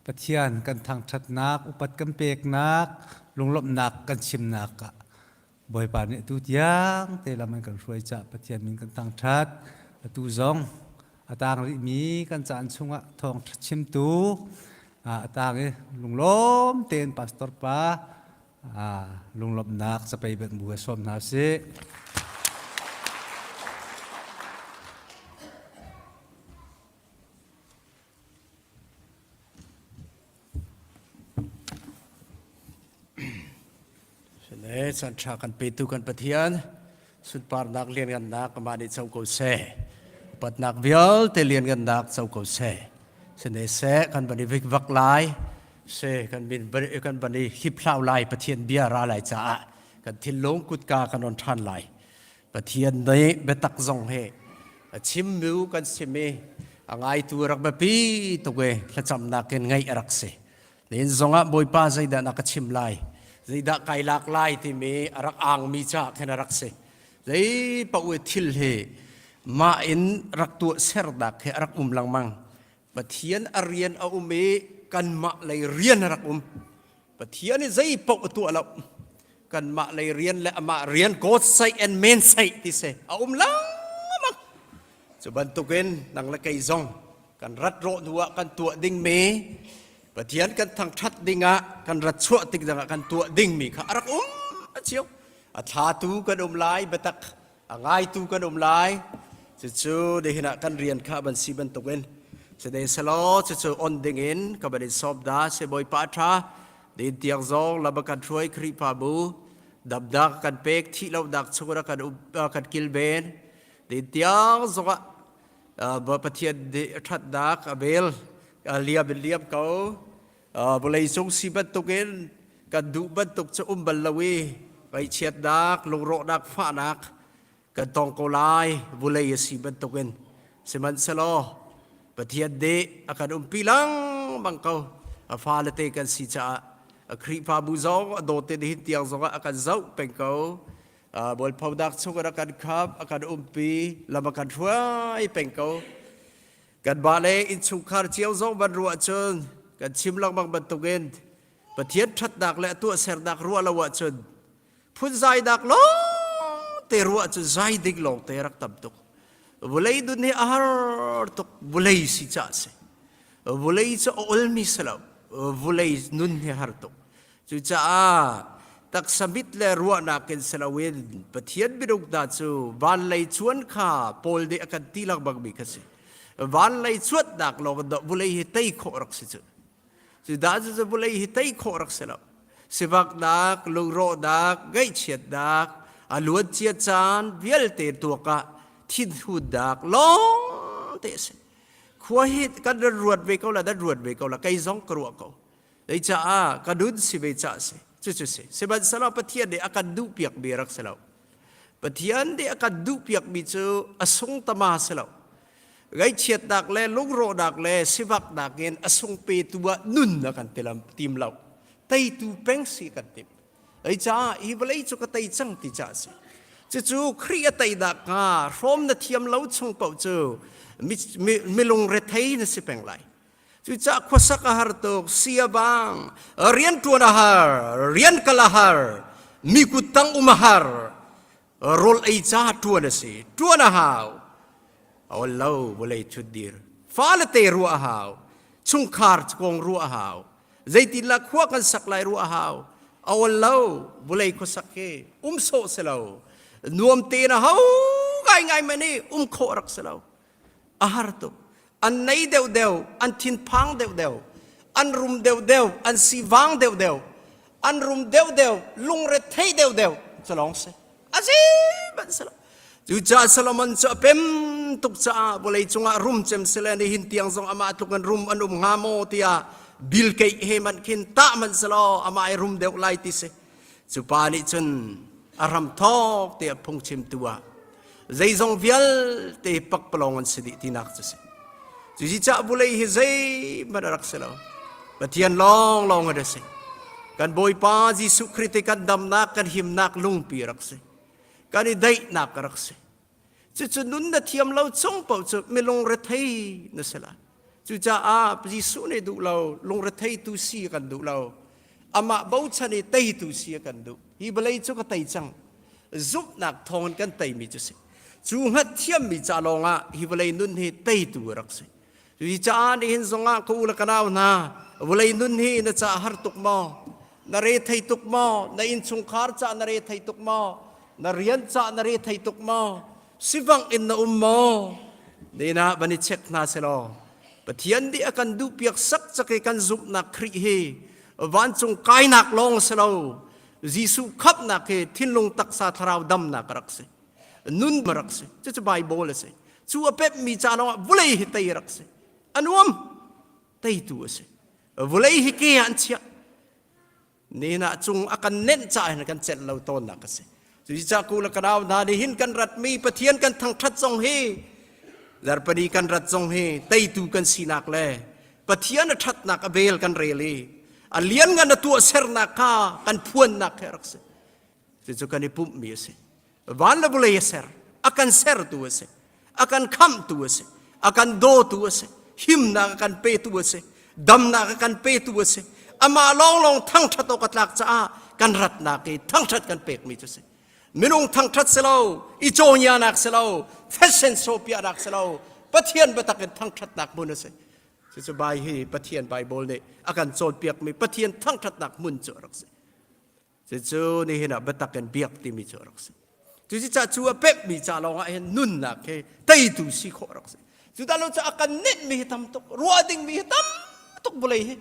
Speaker 3: Pathian kan thangṭhatnak, upat kan peknak, lunglawmhnak kan chimnak ah Bawipa nih atu tiang te lam an kan hruai cah Pathian min kan thangṭhat. Atu zong a tang rihmi kan caan chungah thawngṭha chimtu a tang i lunglawm tein pastor pa lunglawmhnak capei banh bu he sawm hna sih.
Speaker 11: Sile caan ṭha kan petu kan Pathian sunparnak lianngannak amah nih co ko seh. Upatnak vialte lianngannak co ko seh. Sine seh kan van i vikvak lai. Se kan min kan van i hliphlau lai Pathian bia ra lai caah kan thinlung kutka kan on ṭhan lai. Pathian nih biatak zong hi a chimmi kan sim i a ngaitu rak biapi tuk i thlacamnak in ngaih a rak si. Nihin zongah Bawipa zeidah na ka chim lai, zeidah kai lak lai timi a rak angmi caah khin a rak si. Zei paoh i thil hi mah in rak tuah sernak hi a rak um lengmang. Pathian a rian a um i kanmah lei rian a rak um. Pathian i zei paoh a tuah lo. Kanmah lei rian le amah rian God say and man say ti si a um lengmang. Cu bantukin nang le kei zong kan rat rawh hnu ah kan tuah dingmi Pathian kan thangṭhat dingah kan rat chuah tik dangah kan tuah dingmi kha a rak um a cio. A thlatu kan um lai biatak a ngaitu kan um lai. Cucu nihin ah kan rian kha ban si bantukin side selaw cucu on dingin ka ban in sawm da se Bawipa ṭha din tiang zong lama kan hruai Khrihfabu damnak kan pek thih lonak chungah kan um kan kilven din tiang zongah Pathian ṭhatnak a bel liam in liam ko vawlei cung si bantukin kan duh bantuk cu um bal lo i ngaihchiatnak lungrawhnak fahnak kan tong ko lai vulei a si bantukin sihmanhsehlaw Pathian nih a kan umpi lengmang ko a fale te kan si caah a Khrihfabu zong a dawt in hin tiang zongah a kan zoh peng ko mualphonak chung a kan khap a kan umpi lam a kan hruai peng ko kanmah le innchungkhar cio zong van ruah cun kan chim lengmang bantukin Pathian ṭhatnak le a tuahsernak ruah lo ahcun phunzainak lawng te ruah cu zai ding lawng te rak tam tuk. Vulei dun hi a har tuk. Vulei si ca si. Vulei cu a olmi si lo. Vulei nun hi har tuk. Cucaah taksa mit le ruahnak in si loin Pathian minung hna cu van lei chuan kha Paul nih a kan ti lengmang mi kha si. Van lei chuannak lawng in vulei hi tei khawh rak si cu. Cudah cu vulei hi tei khawh rak si lo. Sivaknak, lungrawhnak, ngaihchiatnak, a luancia caan vialte tuak ah thinhunnak lawng te a si. Khua hi kan ran ruat ve ko la, nan ruat ve ko la, kei zong ka ruah ko. Zeicaah ka nun si ve ca si. Cucu si. Sihmanhsehlaw Pathian nih a kan duhpiakmi rak si lo. Pathian nih a kan duhpiakmi cu a sung tama si lo. Ngaihchiatnak le lungrawhnak le sivaknak in a sung petu ah nun a kan tilam tim lo. Teitu peng si kan tim. Ei caah hi vawlei cu ka tei cang ti caah si. Cucu Khrih a teinak hnga hrawm na thiam lo chung paoh cu milung rethei na si peng lai. Cucaah khuasak a har tuk, si a bang, rianṭuan a har, rian kal a har, mi kuttang um a har, rawl ei ca ṭuan a si, ṭuan a hau. A ol lo vawlei ṭhutdir. Fale te ruah a hau, chungkhar kong ruah a hau, zeitinlah khua kan sak lai ruah a hau. A ol lo vawlei khuasak hi um sawh si lo. Nuam tein a ho ngaingai man i um khawh rak si lo. A har tuk. An nei deuhdeuh, an thinphang deuhdeuh, an rum deuhdeuh, an sivang deuhdeuh, an rum deuhdeuh, lungrethei deuhdeuh cu lawng si. A zei hmanh si lo. Cucaah Solomon cu a pem. tuk caah vawlei cungah rum cem sile nihin tiang zong amah tluk in rum an um hnga maw tiah Bill Gates he man khin tah man selaw amah ai rum deuh lai ti si. Cu pa nih cun a ram thawk tiah phungchimtu ah zeizong vialte pakpalawng an si dih tinak cu si. Cuci vulei hi zeihmanh a rak si lo. Pathian lawnglawng a si. Kan Bawipa Jesuh Khrih te kan damnak, kan himnak lungpi a rak si. Kan i daihnak a rak si. Cucu nun na thiam lo chung paoh cu milung rethei na si lai. Cucaah Jesuh nih duh lo, lungrethei tu si a kan duh lo. Amah bochan i teitu si a kan duh. Hi vawlei cu ka tei cang. Zumhnak thawngin kan teimi cu si. Cu hngat thiammi ca lawngah hi vawlei nun hi teitu a rak si. Cuti caah nihin zongah ka u le ka nau hna, vawlei nun hi na ca har tuk maw? Na re thei tuk maw? Na innchungkhar ca na re thei tuk maw? Na rian ca na re thei tuk maw? Sivangh in na um maw? Nina van i check hna selaw Pathian nih a kan duhpiak sak cak i kan zumhnak Khrih hi vancung kainak lawng si lo Jesuh khamhnak hi thinlung taksa thlarau damnak a rak si. Nun a rak si. Cucu Bible a si. Cu a pemhmi ca lawngah vulei hi tei a rak si. A nuam. Teitu a si. Vulei hi ke ah an chiah. Nina cung a kan nenh ca hin kan celh lo tawnnak a si. Cucaah ku le ka nau hna nih hin kan ratmi Pathian kan thangṭhat zong hi zarpani kan rat zong hi teitu kan sinak le Pathian a ṭhatnak a bel kan rel i a lianngan a tuahsernak kha kan phuannak he rak si. Cucu kan i pumhmi a si. Van le vawlei a ser, a kan sertu a si, a kan khamhtu a si, a kan dawtu a si, himnak a kan petu a si, damnak a kan petu a si. Amah lawnglawng thangṭhat awk a tlak caah kan ratnak i thangṭhat kan pekmi cu si. Minung thangṭhat si lo, i cawngianak si lo, fashion show piahnak si lo, Pathian biatak in thangṭhatnak hmun a si. Cucu bai hi Pathian Bible nih a kan cawnpiakmi Pathian thangṭhatnak hmun cu a rak si. Cucu nihin ah biatak in biak timi cu a rak si. Cucaah cu a pemhmi ca lawngah hin nunnak hi teitu si khawh a rak si. Cu dah lo cu a kan nenhmi hi tam tuk, ruah dingmi hi tam tuk vawlei hi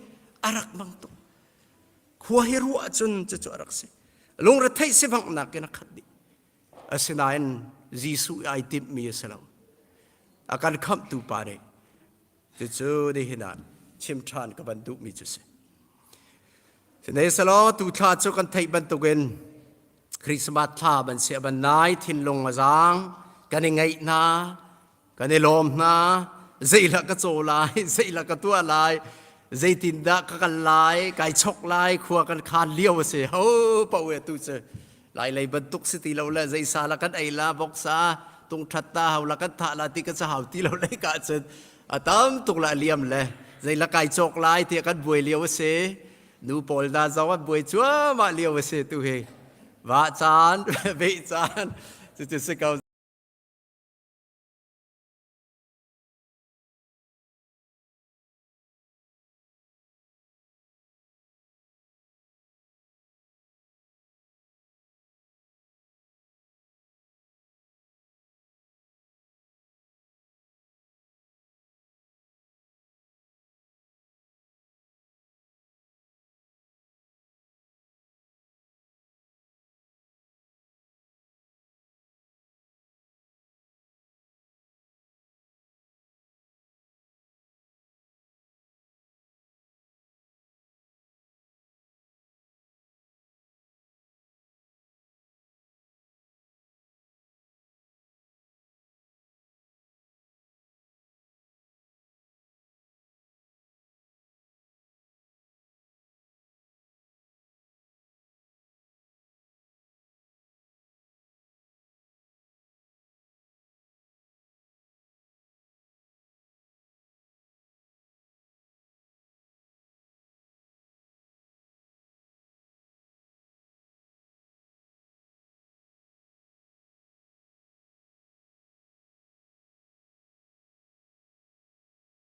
Speaker 11: a rak mang tuk. Khua hi ruah cun cucu a rak si. Lungretheih sivanghnak in a khat dih. Asinain Jesuh ai timhmi a si lo. A kan khamhtu pa nih Cucu nihin ah chim ṭhan ka van duhmi cu si. Sihmanhsehlaw tu thla cu kan theih bantukin Christmas thla ban si ban nai thinlung a zaang kan i ngaih hna kan i lawm hna zeila ka caw lai zeila ka tuah lai zeitindah ka kal lai kai chok lai khua kan khan lio a si ho paoh e tu cu Lai lei bantuk si ti lo le zeisa la kan ei la voksa tung that ta hau la kan thah la ti ka cha hau ti lo le ka cun a tam tuk la liam le zei la kai chok lai ti kan buai lio a si nu pawl da zong an buai cuahmah lio a si tu hi va caan ve caan cucu si ko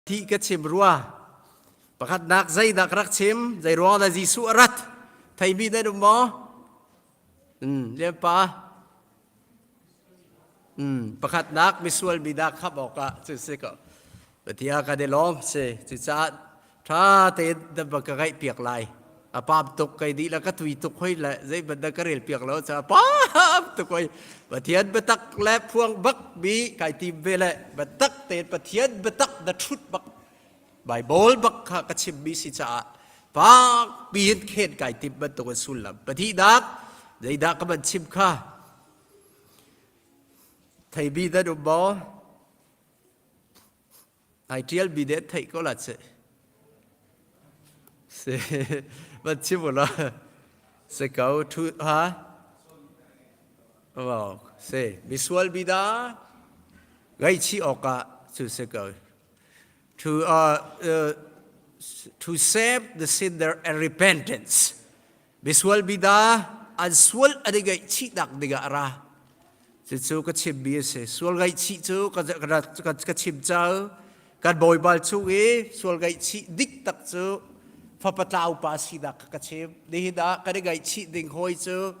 Speaker 11: Thi ka chim rua. Pakhatnak zeidah ka rak chim? Zei ruang dah Jesuh a rat? Theimi nan um maw? Hmm, lianpa. Hmm, pakhatnak misual mi dah khap awkah cu si ko. Pathian kan i lawm si. Cucaah ṭha tein nan va ka ngaihpiak lai. A pam tuk kai dih la ka tui tuk hoi le zei ban ka rel piak lo cha pam tuk hoi. Pathian biatak le phuang bak bi kai tim ve le biatak tein Pathian biatak the truth bak Bible bak kha ka chim mi si caah pak piin khen kai tim bantuk in sullam pathihnak zeidah ka van chim kha theibi dan um maw ai ṭial mi deh theih ko la che se van chim u la se ko thu ha wow se misual bida ngaihchih awkah cu se ko to uh, uh, to save the sinner and repentance Misual bida an sual an i ngaihchihnak dingah a ra. Cucu ka chimmi a si. Sual ngaihchih cu ka, ka, ka chim cang. Kan Bawipa chung i sual ngaihchih dik tak cu fapa tlau pa sinak kha ka chim. Nihin ah kan i ngaihchih ding hawi cu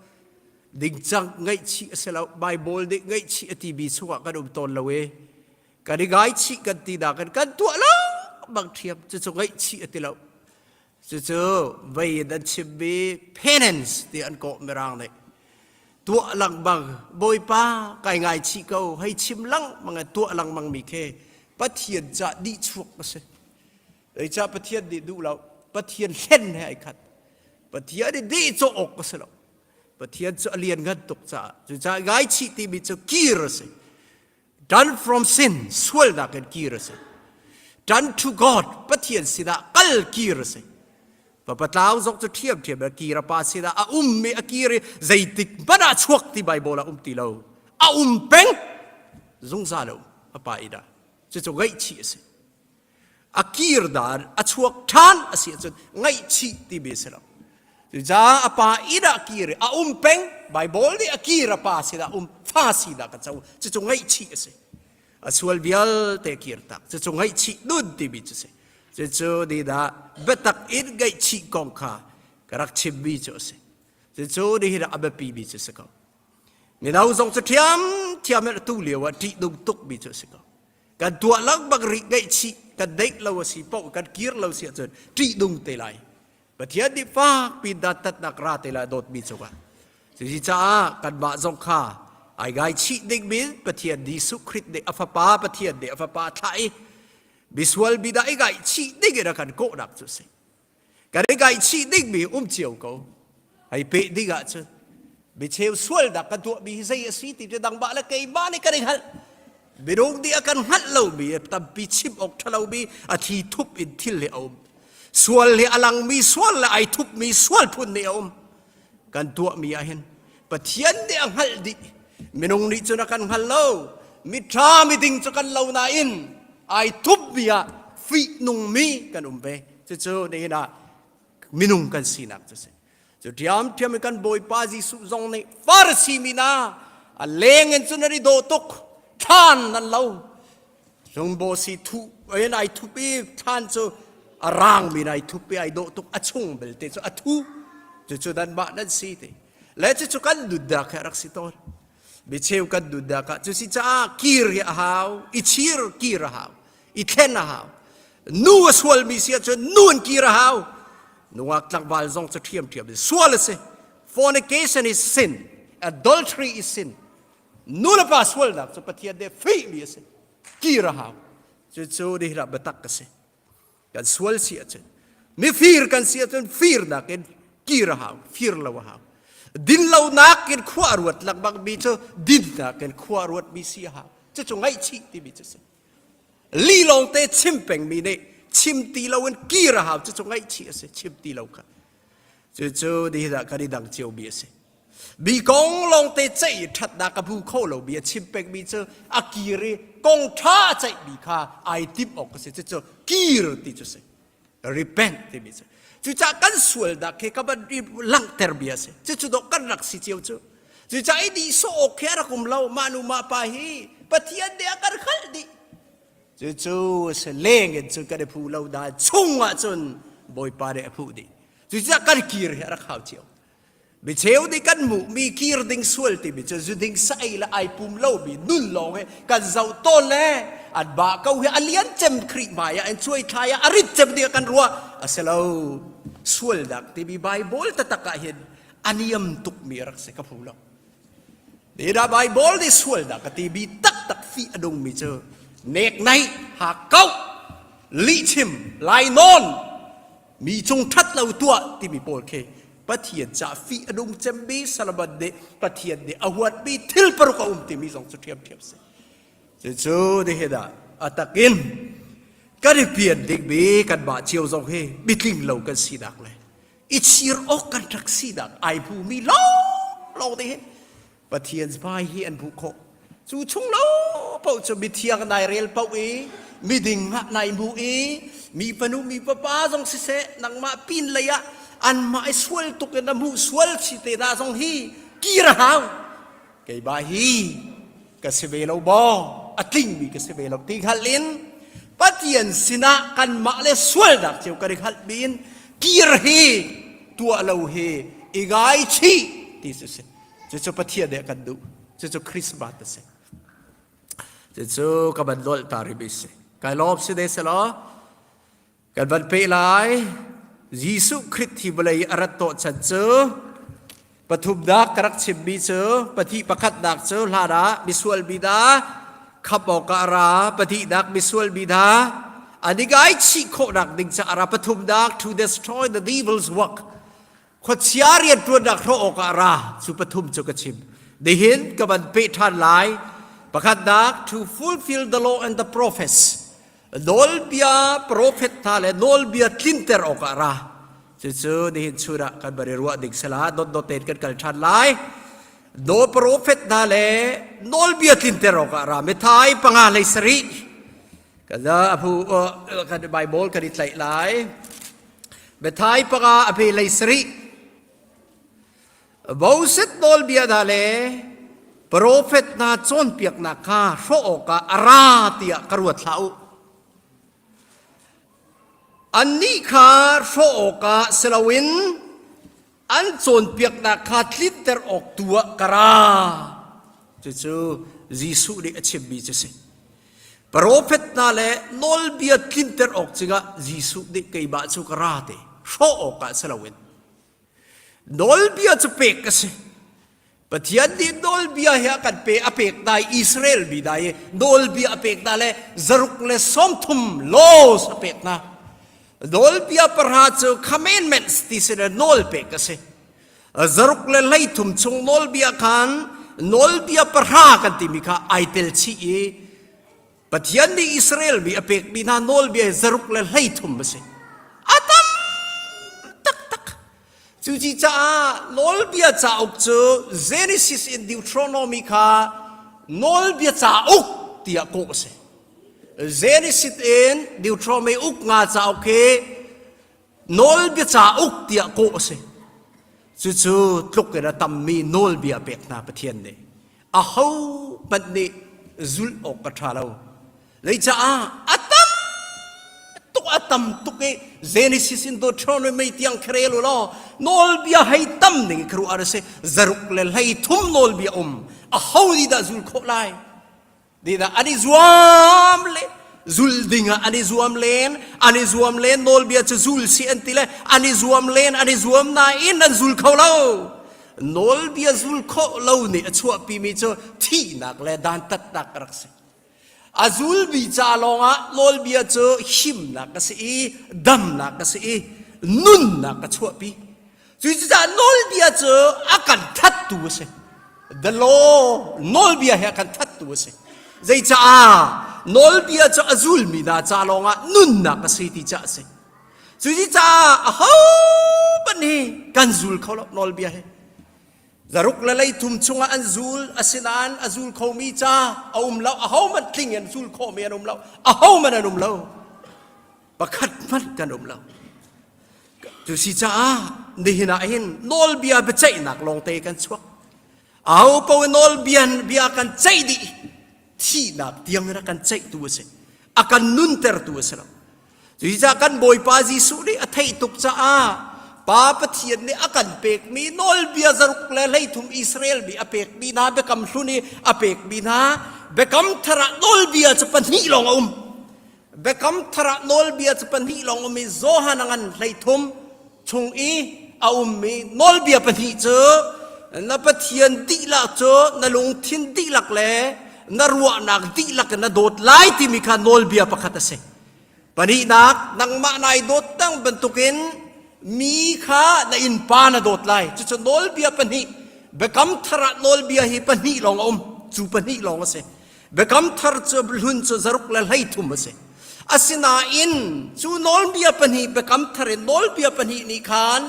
Speaker 11: dingcang ngaihchih a si lo. Bible nih ngaihchih a timi chungah kan um tawn lo i kan i ngaichih kan ti nakin kan tuah lo bang ṭhiam. Cucu ngaihchih a ti lo. Cucu vei in an chimmi penance ti an kawh Mirang nih. Tuah lengmang Bawipa kai ngaichih ko hei chim lengmang in tuah lengmang mi khi Pathian ca nihchuak a si. Zeicah Pathian nih duh lo Pathian hlen he ai khat. Pathian i dehcawh awk a si lo. Pathian cu a lianngan tuk caah cucaah ngaichih timi cu kir a si. Turn from sin, sualnak in kir a si. Turn to God, Pathian sinah kal kir a si. Papa zong cu ṭhiamṭhiam a kir a pa sinah a um i a kir i zeitik hmanh ah chuak ti Bible ah um ti lo. A um peng zungzal a um a pa inn ah. Cucu ngaihchih a si. A kir dan a chuak ṭhan a si ahcun ngaihchih timi a si lo. Cucaah a pa inn ah kir i a um peng Bible nih a kir a pa sinah um fa sinak a co cucu ngaihchih a si. A sual vialte kir tak cucu ngaihchih nun timi cu si. Cucu nidah biatak in ngaihchih kong kha ka rak chimmi cu a si. Cucu nihin ah a biapimi cu si ko. Mino zong cu ṭhiamṭhiam in atu lio ah ṭihnung tukmi cu a si ko. Kan tuah lengmang rih ngaihchih kan neih lo a si paoh kan kir lo si ahcun ṭihnung te lai. Pathian nih fakpi dantatnak ra te lai dawtmi cungah. Cuci caah kanmah zong kha ai ngaichih dingmi Pathian Jesuh Khrih nih a Fapa Pathian nih a Fapa thlah i misual mi dah i ngaihchih ding in a kan kawhnak cu a si. Kan i ngaihchih dingmi um cio ko. Hei peh ding ahcun micheu sualnak kan tuahmi hi zei a si ti cu nangmah le keimah nih kan i hngalh. Minung nih a kan hngalh lomi tampi chim awk ṭhalomi a thi thup in thil hi a um. Sual hi a langmi sual le ai thupmi sual phun nih a um. Kan tuahmi ah hin Pathian nih a hngalh dih. Minung nih cun a kan hngal lo. Miṭha miding cu kan lo nain ai thupmi ah fihnungmi kan um ve. Cucu nihin ah minung kan sinak cu si. Cu ṭhiamṭhiam in kan Bawipa Jesuh zong nih Farasi mi hna a leng in cun an i dawh tuk thlan an lo lungbaw si thuh in ai thup i thlan cu a rangmi in ai thup i ai dawh tuk a chung belte cu a thu cucu nanmah nan si ti le cucu kan nunnak he a rak si tawn micheu kan nunnak ah cu si caah kir hi a hau i chir kir a hau i thlen a hau nu a sualmi si ahcun nu in kir a hau nungak tlangval zong cu ṭhiamṭhiam in sual a si fornication is sin adultery is sin nu le pa sualnak cu Pathian nih fihmi a si kir a hau cucu nihin ah biatak a si kan sual si ahcun mifir kan si ahcun firnak in kir a hau fir lo a hau dinlonak in khua ruat lengmang mi cu dinnak in khua ruat mi si a hau cucu ngaihchih timi cu si Li lawngte chim pengmi nih chim ti loin kir a hau cucu ngaihchih a si chim ti lo kha cucu nihin ah kan i dang ciomi a si mi kong lawngte ceih i ṭhatnak a hmu kho lomi a chim pengmi cu a kir i kong ṭha a ceihmi kha ai timh awk a si cucu kir ti cu si repent timi cu cucaah kan sualnak khi ka van langhter bia si cucu dawh kan rak si cio cu cucaah i dih sawh awk khi a rak um lo mah nu mah pa hi Pathian nih a kan hngalh dih cucu si leng in cun kan i phu lo da chung ah cun Bawipa nih a phuh dih cucaah kan kir hi a rak hau cio Micheu nih kan hmuhmi kir ding sual timi cu zu ding sa ei le ai pum lomi nun lawng hi kan zoh tawn le an mah ko hi a lian cem Khrih hmai ah an cuai thlai ah a rit cem ding kan ruah a si lo. Sualnak timi Bible taktak ah hin a niam tukmi a rak si ka phu lo. Dah Bible nih sualnak a timi taktak fih a nungmi cu neknaih, hakkauh, lihchim, lainawn, mi cung ṭhat lo tuah timi pawl khi Pathian ca fih a nung cemmi Solomon nih Pathian nih a huatmi thil paruk a um timi zong cu ṭhiamṭhiam si. Cucu nihin ah a takin kan i pian dingmi kanmah cio zong hi mitling lo kan sinak le i chir awk kan rak sinak ai hmumi lawnglawng te hi Pathian hmai hi an hmuh khawh. Cu chung lo paoh cu mithiang nai rel paoh i miding ah nai hmu i mi fanu mi papa zong siseh nangmah pin lei ah anmah i sual tuk in a hmuh sual si te hna zong hi kir a hau. Keimah hi ka si ve lo maw a tlingmi ka si ve lo ti hngalh in Pathian sinah kanmah le sualnak cio kan i hngalh in kir hi tuah lo hi i ngaichih ti cu si. Cucu Pathian nih a kan duh. Cucu Christmas a si. Cucu ka van lolh ta rih si. Kai lawm si de selaw kan van peh lai. Jesuh Khrih hi vawlei a rat tawh chan cu pathumnak ka rak chimmi cu pathih pakhatnak cu hlan ah misual mi hna khamh awkah a ra pahnihnak misual mi hna an i ngaichih khawhnak ding caah a ra pathumnak to destroy the devil's work Khuachia rianṭuannak hrawh awkah ra cu pathum cu ka chim. Nihin ka van peh ṭhan lai. Pakhatnak, to fulfill the law and the prophets. Nawlbia prophet hna le nawlbia tlinter awkah ra. Cucu nihin chun ah kan van i ruah ding sela dotdot tein kan kal ṭhan lai. No prophet hna le nawlbia tlinter awkah ra. Mithai panga hlei sarih. Kan a kan Bible kan i tlaih lai. Biathai panga a pe lei sarih. Moses nawlbia hna le profet hna cawnpiaknak kha hrawh awkah a ra tiah ka ruat hlah u. Annih kha hrawh awkah si loin an cawnpiaknak kha tlinter awk tu ah ka ra. Cucu Jesuh nih a chimmi cu si. Profet hna le nawlbia tlinter awk cingah Jesuh nih keimah cu ka ra te hrawh awkah si loin nawlbia cu pek ka si. Pathian nih nawlbia hi a kan pe a pek dai Israel mi dai nawlbia a pek hna le zaruk le 30 laws a pek hna. Nawlbia pahra cu commandments ti si le nawl pek a si. Zaruk le 30 chung nawlbia khan nawlbia pahra kan timi kha ai tel chih i Pathian nih Israel mi a pekmi hna nawlbia hi zaruk le 30 a si. A tam taktak. Cuci caah nawlbia cauk cu Genesis in Deuteronomy kha nawlbia cauk tiah kawh a si. Genesis in Deuteronomy uk nga cauk hi nawlbia cauk tiah kawh a si. Cucu tluk in a tammi nawlbia pek hna Pathian nih. Aho hmanh nih zulh awk a ṭha lo. Zeicaah a tam tuk a tam tuk i Genesis in Deuteronomy tiang khi rel u law nawlbia hei tam ning khi ruah a si. Zaruk le 30 nawlbia um. Aho nih dah zul khawh lai? Nih an i zuam le zul ding ah an i zuam len an i zuam len nawlbia cu zul si an ti le an i zuam len an i zuam nain an zul kho lo nawlbia zul khawh lo nih a chuahpimi cu thihnak le dantatnak a rak si a zulmi ca lawngah nawlbia cu himnak a si i damnak a si i nunnak a chuahpi Cucaah nawlbia cu a kan thattu a si. The law, nawlbia he a kan thattu a si. Zeicaah nawlbia cu a zulmi hna ca lawngah nunnak a si ti ca a si. Cucaah ahohmanh hi kan zul kho lo nawlbia hi. Zaruk le 30 chungah an zul asinain a zul khomi ca a um lo ahohmanh tling in zul khawhmi an um lo ahohmanh an um lo pakhat hmanh kan um lo cu si caah nihin ah hin nawlbia biaceihnak lawngte kan chuak aho paoh nawlbia bia kan ceih dih thihnak tiang in a kan ceihtu a si a kan nuntertu a si lo cucaah kan bawipa Jesuh nih a theih tuk caah Pa Pathian nih a kan pekmi nawlbia zaruk le 30 Israel mi a pekmi hna biakam hlun i a pekmi hna biakam thar ah nawlbia cu pahnih lawng a um Biakam thar ah nawlbia cu pahnih lawng um i Johan a ngan 30. chung i a ummi nawlbia pahnih cu na Pathian dihlak cu na lungthin dihlak le na ruahnak dihlak in na dawt lai timi kha nawlbia pakhat a si. Pahnihnak, nangmah nai dawt dang bantukin mi kha na innpa na dawt lai. Cucu nawlbia pahnih, biakam thar ah nawlbia hi pahnih lawng a um. Cu pahnih lawng a si. Biakam thar cu hlun cu zaruk le 13 a si. Asinain cu nawlbia pahnih biakam thar in nawlbia pahnih nih khan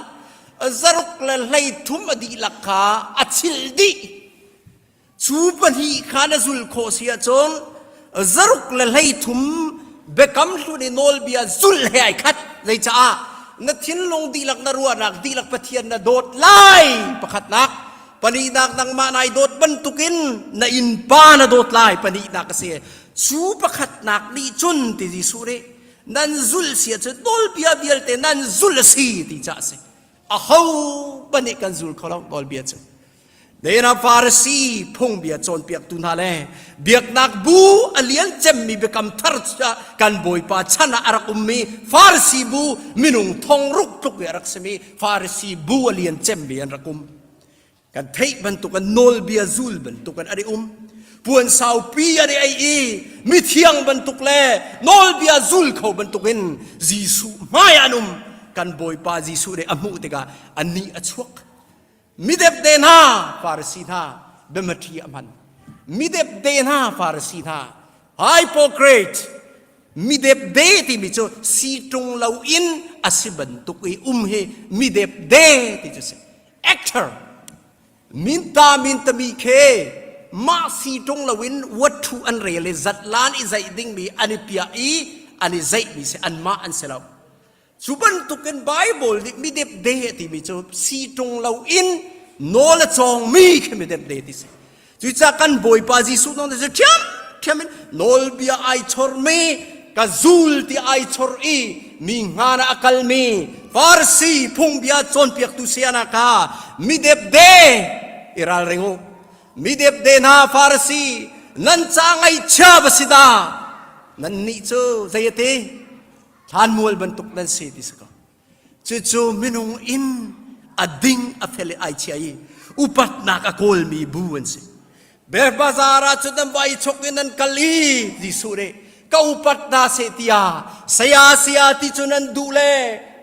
Speaker 11: zaruk le 13 a dihlak kha a chilh dih. Cu pahnih kha na zulh khawh si ahcun zaruk le 13 biakam hlun i nawlbia zulh he ai khat. Zeicaah na thinlung dihlak na ruahnak dihlak Pathian na dawt lai pakhatnak pahnihnak nangmah nai dawt bantukin na innpa na dawt lai pahnihnak a si. Cu pakhatnak nih cun ti Jesuh nih nan zulh si ahcun nawlbia vialte nan zulh a si ti cah a si. Aho pahnih kan zul kho lo nawlbia cu. Dena Farasi phungbia cawnpiaktu hna le biaknak bu a lian cemmi biakam thar kan Bawipa chan ah a rak ummi Farasi bu minung thongruk tluk i a rak simi Farasi bu a lian cemmi an rak um. Kan theih bantuk an nawlbia zul bantuk an i um. Puan saupi an i ei i mithiang bantuk le nawlbia zul kho bantukin Jesuh hmai an um. Kan Bawipa Jesuh nih a hmuh tikah a nih a chuak. Midepde hna Farasi hna biamatri a hman. Midepde hna Farasi hna hypocrite midepde timi cu si ṭung loin a si bantuk i um hi midepde ti cu si. Actor minta mintami khe mah si ṭung loin watṭhu an rel i zatlan i zeih dingmi an i piah i an i zeihmi si anmah an si lo. Cu bantukin Bible nih midepde a timi cu si ṭung loin nawl a cawngmi khi midepde ti si. Cucaah kan Bawipa Jesuh nawl cu ṭhiamṭhiam in nawlbia ai chormi ka zul ti ai chor i mi hngan ah a kalmi Farasi phungbia cawnpiaktu siana kha midepde i ralring u. Midepde hna Farasi nan ca ngaihchia va si dah nannih cu zei a ti? Thlanmual bantuk nan si ti si ko. Cucu minung in a ding a fel i ai chia i upatnak a kawlmi bu an si. Ber bazar ah cun nan vai chok in nan kal i Jesuh nih ka upat hna seh tiah saya saya ti cu nan duh le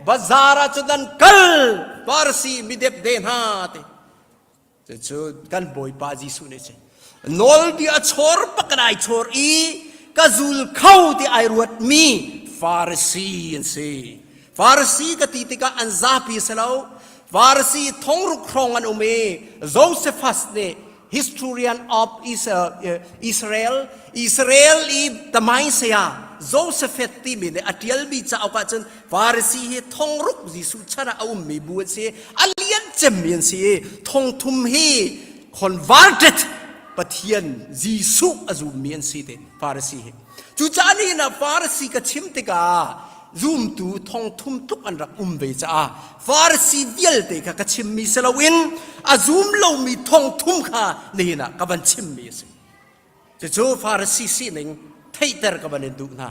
Speaker 11: bazar ah cun nan kal Farasi midepde hna ti. Cucu kan Bawipa Jesuh nih cun nawlbia a chor bak in ai chor i ka zul kho ti ai ruatmi Farasi an si. Farasi ka ti tikah an zapi si lo. Farasi thongruk hrawng an um i Josephus nih historian of Israel, Israel i tamain saya Josephat timi nih a ṭialmi cauk ahcun Farasi hi thongruk Jesuh chan ah a ummi bu an si. A lian cemmi an si i thongthum hi converted Pathian Jesuh a zummi an si te Farasi hi. Cucaah nihin ah Farasi ka chim tikah zumtu thongthum tluk an rak um ve caah Farasi vialte kha ka chimmi si loin a zum lomi thongthum kha nihin ah ka van chimmi a si. Cucu Farasi sining theihter ka van in duh hna.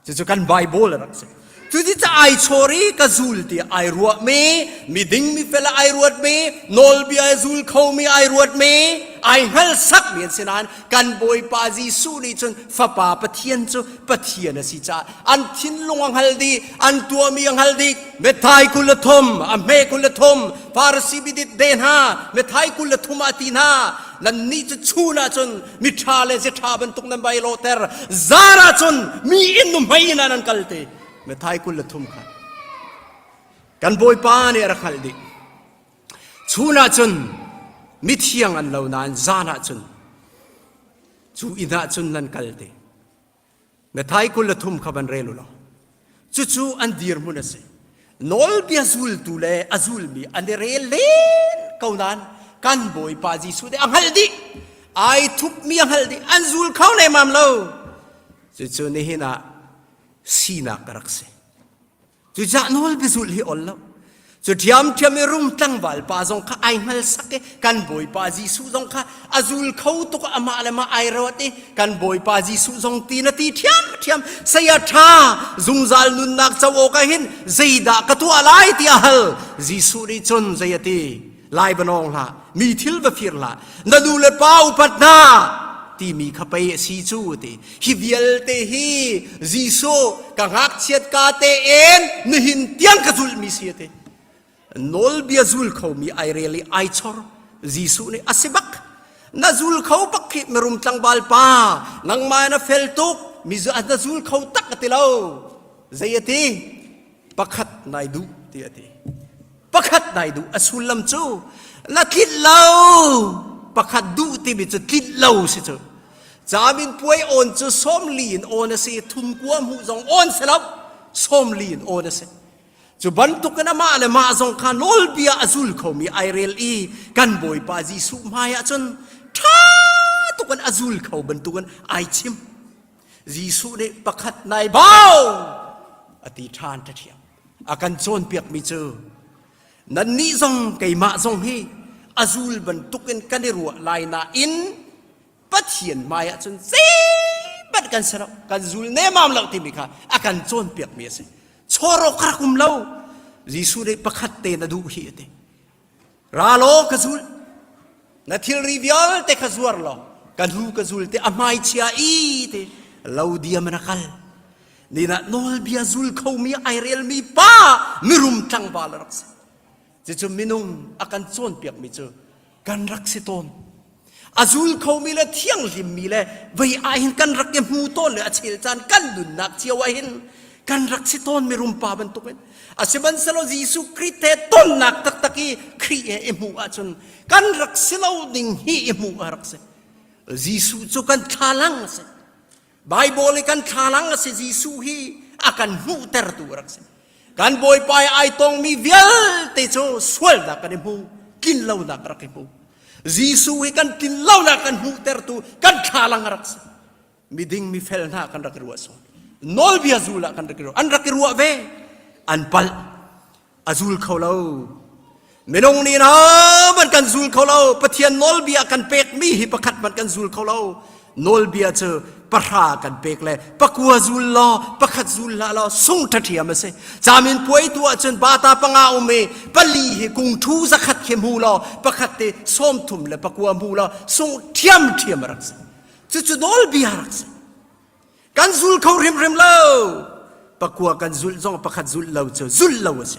Speaker 11: Cucu kan Bible a rak si. Cuti ca ai chawr i ka zul ti ai ruahmi, miding mi fel ai ruatmi, nawlbia zul khomi ai ruatmi, ai hngal sakmi an si nain kan Bawipa Jesuh nih cun Fapa Pathian cu Pathian a si caah an thinlung a hngal dih, an tuahmi a hngal dih. Methai 23, a hme 23, Farasi bidit de hna, Methai 23 ah ti hna, nannih cu chun ah cun miṭha le ziaṭha bantuk nan vai lawhter zan ah cun mi inn nuhmei in ah nan kal te Methai 23 kha kan bawipa nih a rak hngalh dih chun ah cun mithiang an lo nain zan ah cun cu inn ah cun nan kal te Mathai 23 kha van rel u law cucu an dirhmun a si nawlbia zultu le a zulmi an i rel len ko nain kan bawipa Jesuh nih a hngalh dih ai thupmi a hngalh dih an zul kho lemmam lo cucu nihin ah sinak ka rak si Cucah nawlbia zulh hi ol lo. Cu ṭhiamṭhiam i rum tlangval pa zong kha ai hngal sak i kan Bawipa Jesuh zong kha a zul kho tuk amah le mah ai ruat i kan Bawipa Jesuh zong ti na ti ṭhiamṭhiam saya ṭha zungzal nunnak co awk ah hin zeidah ka tuah lai tiah a hal Jesuh nih cun zei a ti lai va nawng hlah mi thil va fir hlah na nu le pa upat hna timi kha pei a si cu a ti hi vialte hi Jesuh ka ngakchiat ka tein nihin tiang ka zulhmi si a ti nawlbia zul khomi ai rel i ai chor Jesuh nih a si bak na zul kho bak khi mirum tlangval pa nangmah na fel tuk mi na zul kho tak a ti lo zei a ti pakhat nai duh ti a ti pakhat nai duh a sullam cu na tlinh lo pakhat duh timi cu tlinh lo si cu camin puai on cu sawmli in on a si thumkua hmuh zong on si lo sawmli in on a si cu bantukin amah le mah zong kha nawlbia a zul khomi ai rel i kan bawipa Jesuh hmai ah cun ṭha tukin a zul kho bantukin ai chim Jesuh nih pakhat nai bau a ti ṭhan ṭha a kan cawnpiakmi cu nannih zong keimah zong hi a zul bantukin kan i ruah lai nain Pathian hmai ah cun zeihmanh kan si lo kan zul nemam lo timi kha a kan cawnpiakmi a si chawrawk ka rak um lo Jesuh nih pakhat te na duh hi a ti Ra law ka zul. Na thilri vialte kha zuar law ka hnu ka zul te a hmaichia i te lo diam in a kal. Nina nawlbia zul khomi ai relmi pa mirum tlangval a rak si. Cucu minung a kan cawnpiakmi cu kan rak si tawn. A zul khomi le thianghlimmi le vei ah hin kan rak i hmu tawn le a chel caan kan nunnak cio ah hin kan rak si tawn mirum pa bantukin a sihmanhsehlaw Jesuh Khrih he tonnak taktak i Khrih he i hmuh ahcun kan rak si lo ding hi i hmuh a rak si Jesuh cu kan thlalang a si Baibal i kan thlalang a si Jesuh hi a kan hmuhtertu a rak si Kan Bawipa i ai tongmi vialte cu sualnak kan i hmu, tlinlonak rak i hmu. Jesuh hi kan tlinlonak kan hmuhtertu kan thlalang a rak si. Miding mifel hna kan rak i ruah sawn. Nawlbia zul ah kan rak i ruah. An rak i ruah ve. An palh. A zul kho lo. Minung nih man kan zul kho lo. Pathian nawlbia kan pekmi hi pakhat man kan zul kho lo. Nawlbia cu pahra kan pek le pakua zul law pakhat zul hlah law sung ṭhaṭhiam a si. Camin puai tu ahcun bata panga um i pali hi kung ṭhu zakhat khi hmu law pakhat te sawmthum le pakua hmu law sung ṭhiamṭhiam a rak si. Cucu nawlbia rak si. Kan zul kho hrimhrim lo. Pakua kan zulh zong pakhat zulh lo cu zulh lo a si.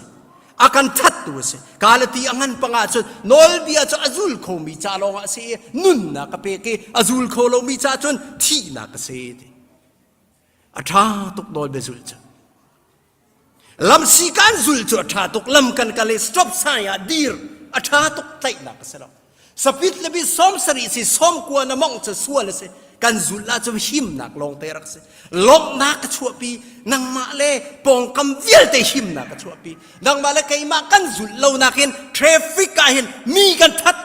Speaker 11: A kan thattu a si. Kalati a ngan pangah cun nawlbia cu a zul khomi ca lawngah a si i nunnak a pek i a zul kho lomi ca cun thihnak a si ti. A ṭha tuk nawlbia zulh cu. Lamsi kan zul cu a ṭha tuk lam kan kal i stop sign ah dir a ṭha tuk tlaihnak a si lo. Sapit le bi sawm sarih si sawm kua na mong cu sual a si. Kan zulh ahcun himnak lawng te rak si. Lawmhnak ka chuahpi nangmah le pawngkam vialte himnak ka chuahpi. Nangmah le keimah kan zulh lo nakin traffic ah hin mi kan that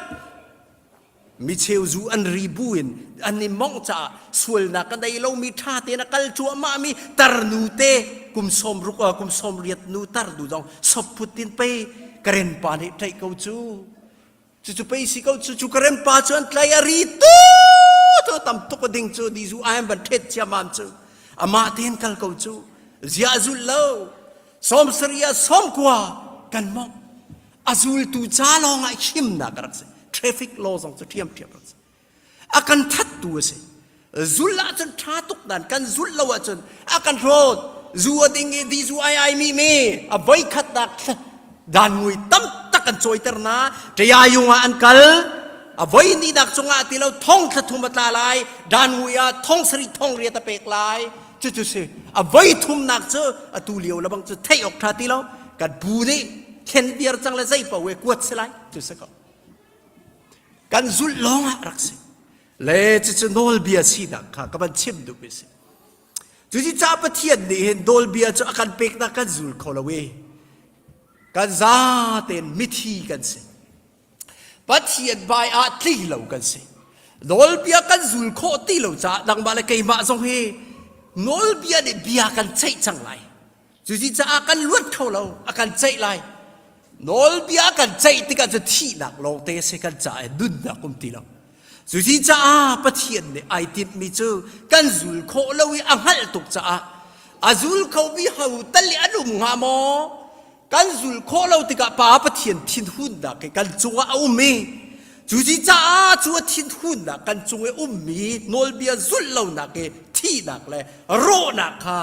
Speaker 11: Micheu zu an ri bu in an i mongh caah sualnak a nei lomi ṭha tein a kal cuahmahmi tarnu te kum sawm ruk kum sawm riat nu tarnu zong sopput in pei karen pa nih ṭaih ko cu cucu pei si ko cu cu karen pa cu an tlai a ri tu tu tam tuk a ding cu di zu ai an van ṭhet ciammam cu amah tein kal ko cu zia zulh lo sawm sarih ah sawm kua kan mongh A zultu ca lawng ah himnak a rak si. Traffic law zong cu ṭhiamṭhiam rak si. A kan thattu a si. Zulh ahcun ṭha tuk dan kan zulh lo ahcun a kan hrawt. Zu a ding i di zu ai ai mi mi a voikhatnak dan ngui tam tak an cawiter na ṭayayung ah an kal a voi ni nak cungah ti lo thong thla thum a tla lai dan ngui ah thong sarih thong riat a pek lai cucu si a voi thumnak cu atu lio lebang cu theih awk ṭha ti lo kan pu nih thlen viar cang le zei paoh e kuat si lai cu si ko kan zulh lawng ah rak si le cucu nawlbia sinak kha ka van chim duhmi si cuci ca Pathian nih hin nawlbia cu a kan peknak kan zul kho lo i kan za tein mithi kan si Pathian bai ah tli lo kan si nawlbia kan zul khawh ti lo caah nangmah le keimah zong hi nawlbia nih bia kan ceih cang lai Cuci caah kan luat kho lo, a kan ceih lai. Nawlbia kan ceih tikah cu thihnak lawngte a si kan caah nunnak um ti lo. Cuci caah Pathian nih ai tinhmi cu kan zul khawh lo i a hngalh tuk caah a zul khomi ho tal i an um hnga maw? Kan zul khawh lo tikah Pa Pathian thinhunnak hi kan cungah a um i cuci caah cu a thinhunnak kan cung i ummi nawlbia zulh lonak i thihnak le rawhnak kha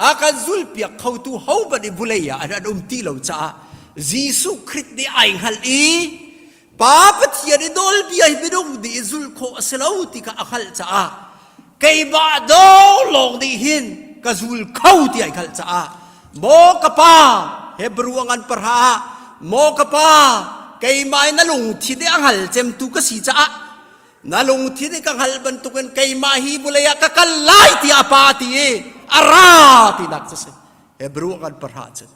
Speaker 11: a kan zulpiak khotu hohmanh i vulei ah an um ti lo caah Jesuh Khrih nih ai hngalh i Pa Pathian i nawlbia hi minung nih zulh khawh a si lo ti kha a hngalh caah keimah dong lawng nih hin ka zul kho ti ai hngalh caah maw ka pa Hebrew a ngan pahra ah maw ka pa keimah i na lungthin i a hngal cemtu ka si caah na lungthin i ka hngalh bantukin keimah hi vulei ah ka kal lai tiah a pa ti i a ra tinak cu si Hebrew a ngan pahra cun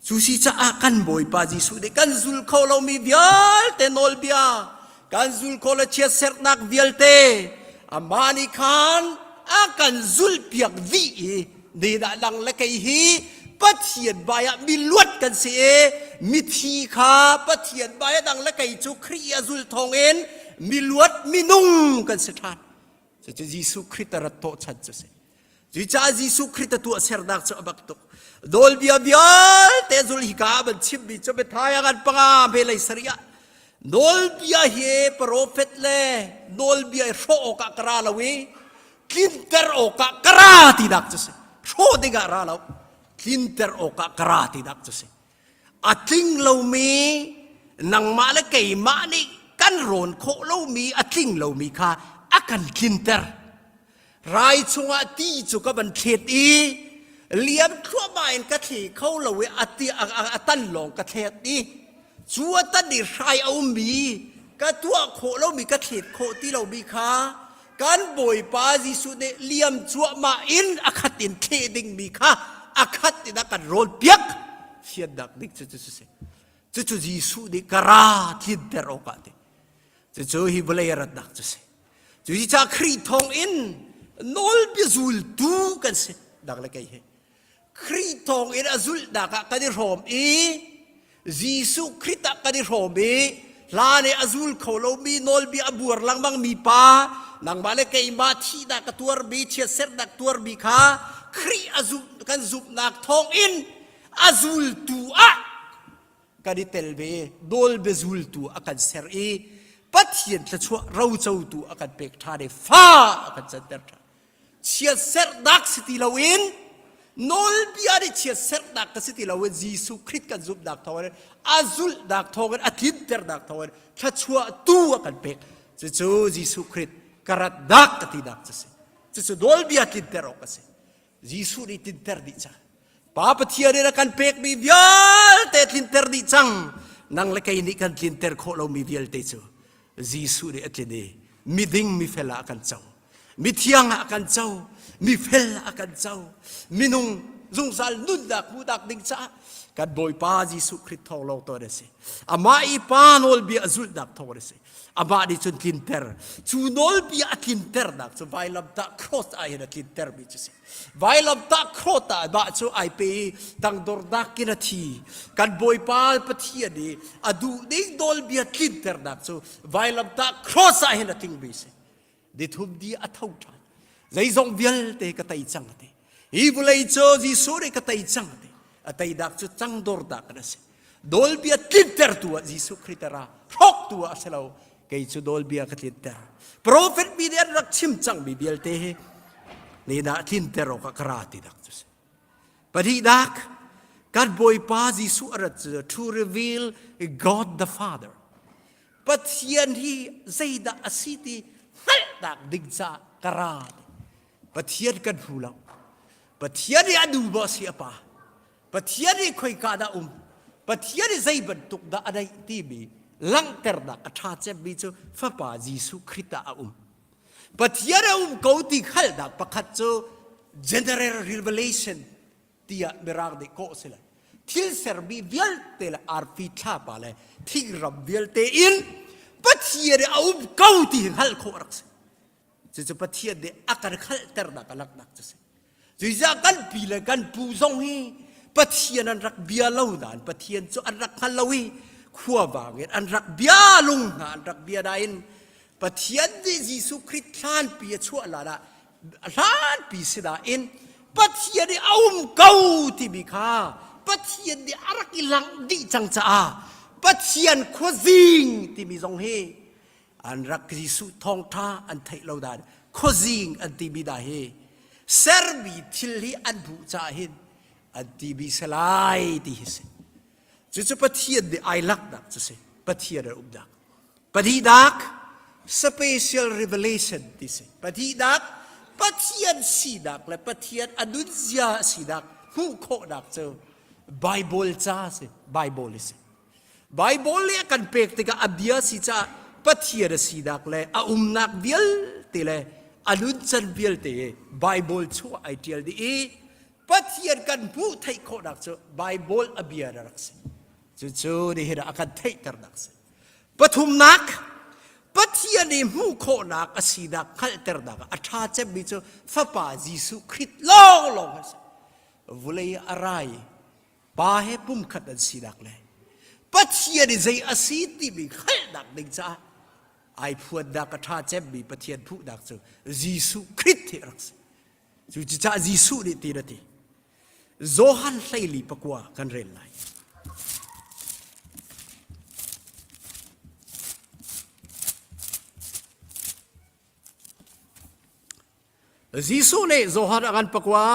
Speaker 11: Cu si caah kan Bawipa Jesuh nih kan zul kho lomi vialte nawlbia, kan zul kho le chiatserhnak vialte amah nih khan a kan zulhpiak dih i nidah lang le kei hi Pathian bai ah miluat kan si i mithi kha Pathian bai a dang le kei cu Khrih i a zul thawngin miluat minung kan si ṭhan. Cucu Jesuh Khrih a rat hnawhchan cu si. Cucaah Jesuh Khrih a tuahsernak cu a bak tuk. Nawlbia vialte zul hika ah ban chimmi cu biathai ah ngan panga hme lei sarih ah nawlbia hi profet le nawlbia i hrawh awkah ka ra lo i tlinter awkah ka ra tinak cu si. Hrawh dingah ra lo, tlinter awkah ka ra tinak cu si. A tling lomi nangmah le keimah nih kan rawn khawh lomi a tling lomi kha a kan tlinter. Rai chungah ti cu ka van thlet i liam thluahmah in ka thli kho lo i a, ti, a, a, a tan lawng ka thlet i cu a tan i hrai a ummi ka tuah khawh lomi ka thlet khawh ti lomi kha kan Bawipa Jesuh nih liam cuahmah in a khat in thleh dingmi kha a khat in a kan rawl piak fiannak dik cu cu si cucu Jesuh nih ka ra tlinter awkah ti cucu hi vawlei a ratnak cu si Cucaah Khrih thawng in nawlbia zultu kan si dak le kei hi. Khrih thawng in a zulhnak ah kan i hrawm i Jesuh Khrih ah kan i hrawm i hlan i a zul kho lomi nawlbia a buar lengmang mi pa nangmah le keimah thihnak a tuarmi chiatserhnak tuarmi kha Khrih a zumh kan zumhnak thawng in a zultu ah kan i tel ve nawlbia zultu a kan ser i Pathian thluachuah rocotu a kan pek ṭhan i fa a kan canter ṭhan. Chiatserhnak si ti loin nawlbia nih chiatserhnak ka si ti loin Jesuh Khrih kan zumhnak thawngin a zulhnak thawngin a tlinternak thawngin thluachuah tu a kan pek. Cucu Jesuh Khrih ka ratnak ka tinak cu si. Cucu nawlbia tlinter awk a si. Jesuh nih tlinter dih cang. Pa Pathian in a kan pekmi vialte tlinter dih cang. Nang le kei nih kan tlinter khawh lomi vialte cu Jesuh nih a tlin i miding mifel ah a kan co. Mithiang ah a kan co. Mifel ah a kan co. Minung zungzal nunnak hmuhnak ding caah kan Bawipa Jesuh Khrih thawng lawng tawn a si. Amah i Pa nawlbia a zulhnak thawng a si. Amah nih cun tlinter. Cu nawlbia a tlinternak cu vailamtah cross ah hin a tlintermi cu si. Vailamtah cross ah mah cu ai pe i tangdornak in a thi. Kan Bawipa Pathian i a duh ding nawlbia tlinternak cu vailamtah cross ah hin a tlingmi si. Nithum di a tho ṭhan. Zeizong vialte ka tei cang a ti. Hi vawlei cu Jesuh nih ka tei cang a ti. A teinak cu cangdornak in a si. Nawlbia tlintertu ah Jesuh Khrih a ra. Hrawktu ah a si lo. Kei cu nawlbia ka tlinter. Profet mi nih an rak chim cangmi vialte hi nina tlinter awkah ka ra ti dak cu si. Pahnihnak, kan Bawipa Jesuh a rat cu to reveal God the Father. Pathian hi zeidah a si ti hngalhnak ding caah ka ra. Pathian kan hmu lo. Pathian i a nu maw a si a pa? Pathian i khoika dah um? Pathian i zei bantuk dah a neih timi langhternak a ṭha cemmi cu Fapa Jesuh Khrih ah a um. Pathian a um ko ti hngalhnak pakhat cu general revelation tiah mirang nih kawh si lai. Thil sermi vialte le arfi thlapa le thingram vialte in Pathian i a um ko ti hi hngalh khawh a rak si. Cucu Pathian nih a kan hngalhternak a langhnak cu si. Cucaah kan pi le kan pu zong hi Pathian an rak bia lo nain Pathian cu an rak hngal lo i khuavang in an rak bia lung hna an rak bia nain Pathian nih Jesuh Khrih hlanpi a chuah lan ah hlanpi si nain Pathian i a um ko timi kha Pathian nih a rak i langh dih cang caah Pathian khuazing timi zong hi an rak Jesuh thawngṭha an theih lo dan khuazing an timi dah hi sermi thil hi an hmuh caah hin an timi si lai ti hi si. Cucu Pathian nih ai laknak cu si. Pathian an umnak. Pahnihnak special revelation ti si. Pahnihnak Pathian sinak le Pathian a nunzia sinak hmuh khawhnak cu Bible ca si. Bible si. Bible nih a kan pek tikah a bia si caah Pathian a sinak le a umnak vialte le a nuncan vialte Bible chung ai ṭial dih i Pathian kan hmuh theih khawhnak cu Bible a bia na rak si. Cucu nihin ah a kan theihternak si. Pathumnak, Pathian i hmuh khawhnak a sinak hngalhternak ah a ṭha cemmi cu Fapa Jesuh Khrih lawnglawng a si. Vulei a ra i Pa he pumkhat an sinak le Pathian i zei a si timi hngalhnak ding caah ai phuannak a ṭha cemmi Pathian phuhnak cu Jesuh Khrih hi a rak si. Cucaah Jesuh nih tin a ti. Johan hleili pakua kan rel lai. Jesuh nih Johan a kan pakua,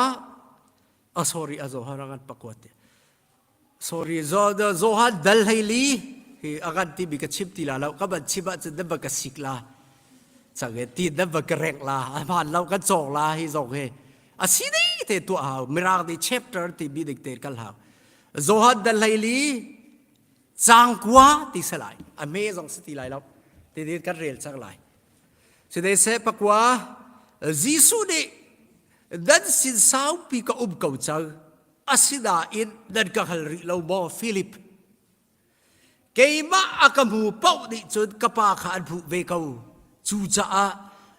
Speaker 11: a sorry a Johan a kan pakua te. Sorry, Johan dal hleili hi a kan timi ka chim ti la lo. Ka ban chim ahcun nan va ka sik la. Chang e ti nan va ka rengh la. A hmaan lo kan cawk la hi zong hi. A si ding te tuah hau. Mirang nih chapter timi ning te kal hau. Johan dal hleili cang kua ti se lai. A me zong si ti lai lo. Ti din kan rel cang lai. Sine se pakua Jesuh nih nan sin saupi ka um ko cang. Asinain nan ka hngal rih lo maw, Filip? Keimah a ka hmu paoh nih cun ka pa kha an hmuh ve ko. Cucaah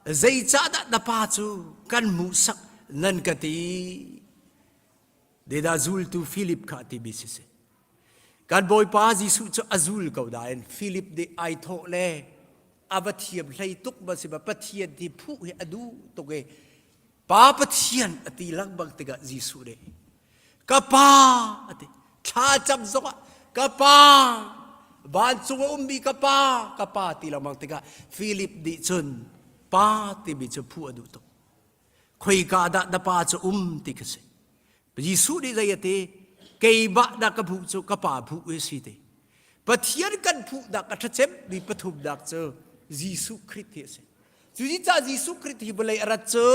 Speaker 11: zeicahdah na pa cu kan hmuhsak nan ka ti? Dedah zultu Filip kha a timi siseh. Kan Bawipa Jesuh cu a zul ko nain Filip nih ai thawh le a va thiam hlei tuk ma si ma Pathian ti phuh hi a duh tuk i Pa Pathian a ti lengmang tikah Jesuh nih ka pa a ti thla cam zongah ka pa vancung a ummi ka pa ka pa ti lengmang tikah Philip nih cun pa timi cu phu a duh tuk khoika dah na pa cu um ti kha si Jesuh nih zei a ti keimah dah ka phuh cu ka pa phuh i si ti Pathian kan phuhnak a ṭhacem mi pathumnak cu Jesuh Khrih hi a si Cuticah Jesuh Khrih hi vawlei a rat cu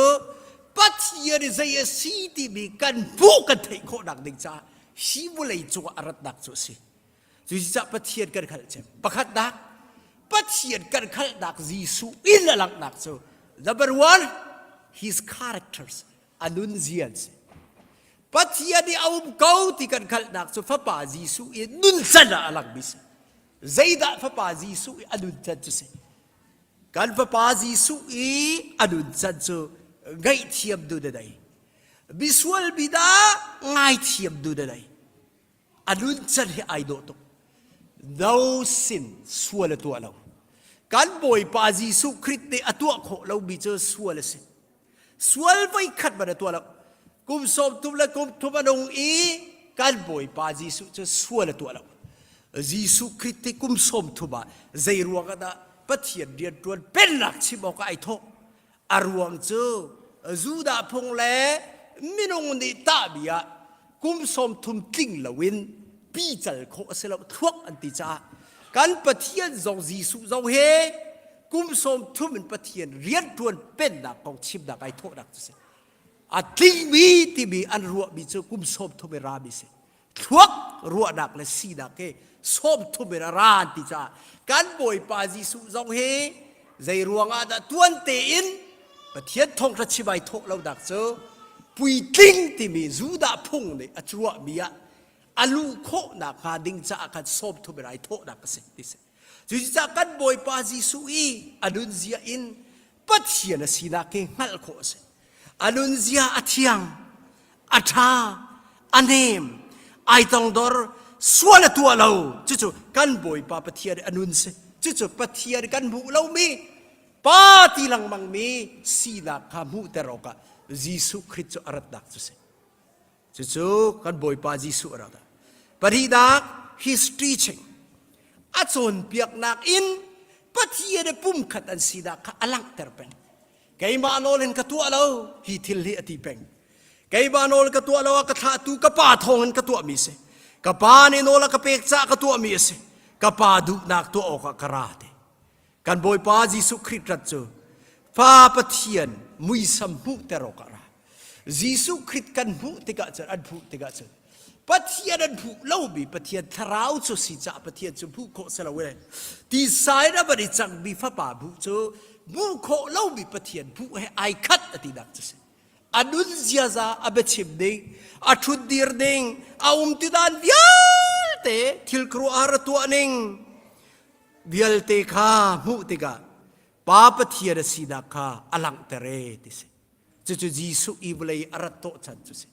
Speaker 11: Pathian i zei a si timi kan hmuh kan theih khawhnak ding caah hi vawlei cungah a ratnak cu a si. Cuticah Pathian kan hngalh cem. Pakhatnak, Pathian kan hngalhnak Jesuh in a langhnak cu number one, his characters, a nunzia an si. Pathian i a um ko ti kan hngalhnak cu Fapa Jesuh i nuncan ah a langmi si. Zeidah Fapa Jesuh i a nuncan cu si? Kan Fapa Jesuh i a nuncan cu ngaihthiam dun a nei. Misual mi dah ngaithiam dun a nei. A nuncan hi ai dawh tuk. No sin sual a tuah lo. Kan Bawipa Jesuh Khrih nih a tuah khawh lomi cu sual a si. Sual voikhat man a tuah lo. Kum sawm thum le kum thum a nung i kan Bawipa Jesuh cu sual a tuah lo. Jesuh Khrih ti kum sawm thum ah zei ruang ah dah Pathian rianṭuan pennak chim awkah ai thawh? A ruang cu Judah phung le minung nih tahmi ah kum sawm thum tling loin pical khawh a si lo thluak an ti caah kan Pathian zong Jesuh zong he kum sawm thum in Pathian rianṭuan pennak kong chimnak ai thawhnak cu si. A tlingmi timi an ruahmi cu kum sawm thum i rami si. Thluak ruahnak le sinak he sawm thum in a ra an ti caah kan Bawipa Jesuh zong hi zei ruangah dah tuan tein Pathian thawngṭha chim ai thawh lonak cu puitling timi Judah phung nih a ruahmi ah a luh khawhnak hnga ding caah khan sawm thum in ai thawhnak a si ti si. Cucaah kan Bawipa Jesuh i a nunzia in Pathian a sinak hi hngalh khawh a si. A nunzia a thiang, a ṭha, a nem. Ai tongdor, sual a tuah lo. Cucu kan Bawipa Pathian a nun si. Cucu Pathian kan hmuh lomi pa ti lengmang mi sinak kha hmuhter awkah Jesuh Khrist cu a ratnak cu si. Cucu kan Bawipa Jesuh a rak dah. Pahnihnak, his teaching. A cawnpiaknak in Pathian le pumkhat an sinak kha a langhter peng. Keimah nawl in ka tuah lo, hi thil hi a ti peng. Keimah nawl ka tuah lo ah ka thlahtu ka pa thawng in ka tuahmi si. Ka pa nih nawl a ka pek caah ka tuahmi a si. Ka pa duhnak tuah awkah ka ra ti. Kan Bawipa Jesuh Khrih rat cu Fa Pathian muisam hmuhter awkah ra. Jesuh Khrih kan hmuh tikah cun an hmuh tikah cun Pathian an hmuh lomi Pathian thlarau cu si caah Pathian cu hmuh khawh si lo in tisa in a van i cangmi fapa hmuh cu hmuh khawh lomi Pathian hmuh he ai khat a tinak cu si. A nun ziaza a biachim ding, a ṭhutdir ding, a um ti dan vialte thil khuaruahhar a tuah ning vialte kha hmuh tikah Pa Pathian a sinak kha a langhter e ti si. Cucu Jesuh i vawlei a rat tawh chan cu si.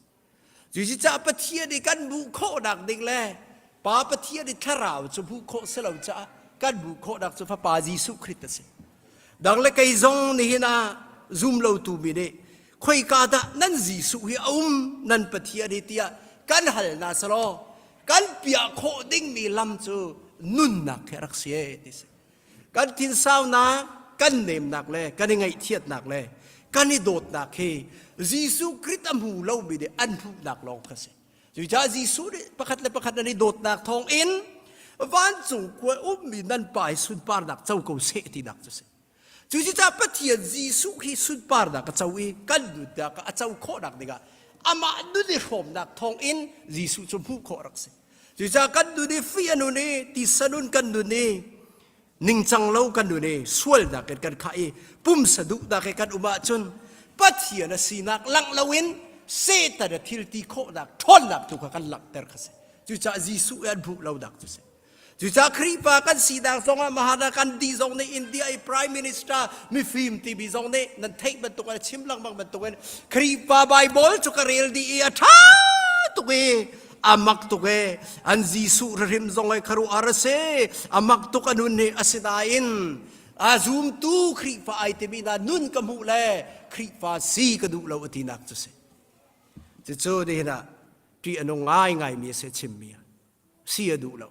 Speaker 11: Cucaah Pathian i kan hmuh khawhnak ding le Pa Pathian i thlarau cu hmuh khawh si lo caah kan hmuh khawhnak cu Fapa Jesuh Khrist a si. Dang le kei zong nihin ah zum lotu mi nih khoika dah nan Jesuh hi a um nan Pathian hi tiah kan hal na selaw kan piah khawh dingmi lam cu nunnak he rak si e ti si. Kan thinsaunak, kan nemnak le kan i ngaihthiatnak le kan i dawtnak hi Jesuh Khrist a hmu lomi nih an hmuhnak lawng kha si. Cucaah Jesuh nih pakhat le pakhat nan i dawtnak thawng in vancung khua ummi nan pa hi sunparnak co ko seh tinak cu si. Cucaah Pathian Jesuh hi sunparnak a co i kan nunnak a co khawhnak dingah amah nun i hrawmnak thawng in Jesuh cu hmuh khawh rak si. Cucaah kan nun i fih a nun i tisa nun kan nun i ningcang lo kan nun i sualnak in kan khah i pumsa duhnak i kan um ahcun Pathian a sinak langh loin Satan a thil ti khawhnak ṭhawnnak tu kha kan langhter kha si. Cucaah Jesuh i an hmuh lonak cu si. Cucaah Khrihfa kan sinak zongah Mahana Gandhi zong nih India i Prime Minister mifim timi zong nih nan theih bantuk in a chim lengmang bantukin Khrihfa Bible cu ka rel dih i a ṭha tuk i a mak tuk e an Jesuh hrim zong ai kharuah a si a mak tuk a nun hi asinain a zumtu Khrihfa ai timi hna nun ka hmuh le Khrihfa si ka duh lo a tinak cu si. Cucu nihin ah ṭih a nung ngaingaimi a si chimmi si a duh lo.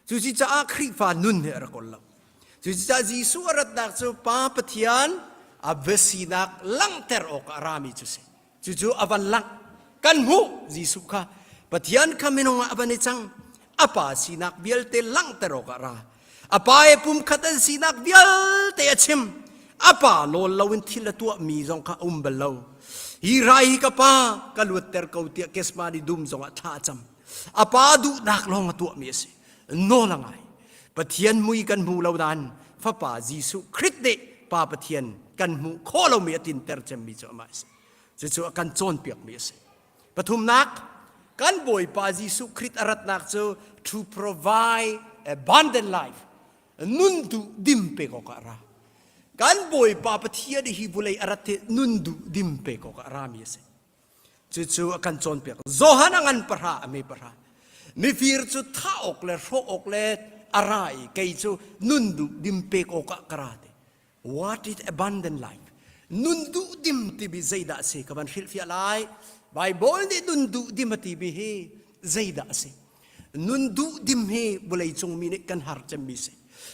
Speaker 11: Cucaah Khrihfa nun hi a rak ol lo. Cucaah Jesuh a ratnak cu Pa Pathian a biasinak langhter awkah a rami cu si. Cucu a van langh. Kan hmuh Jesuh kha Pathian kha minung ah a van i cang. A pa sinak vialte langhter awkah a ra. A pa he pumkhat an sinak vialte a chim. A pa nawl loin thil a tuahmi zong kha a um bal lo. Hi rai hi ka pa ka luatter ko tiah Gethsemane dum zongah thla a cam. A pa duhnak lawng a tuahmi a si. Nawl a ngai. Pathian mui kan hmu lo nain Fapa Jesuh Khrist nih Pa Pathian kan hmuh khawh lomi a tlinter cemmi cu amah a si. Cucu a kan cawnpiakmi a si. Pathumnak, kan Bawipa Jesuh Khrist a ratnak cu to provide abundant life, nun duh dim pek awkah a ra. Kan Bawipa Pathian hi vulei a rat hi nun duh dim pek awkah a rami a si. Cucu a kan cawnpiak. Johan a ngan pahra, a me pahra. Mifir cu thah awk le hrawh awk le a ra i kei cu nun duh dim pek awkah ka ra ti. What is abundant life? Nun duh dim timi zeidah a si ka van hrilhfiah lai. Bible nih nun duh dim a timi hi zeidah a si? Nun duh dim hi vawlei cung mi nih kan har cemmi si.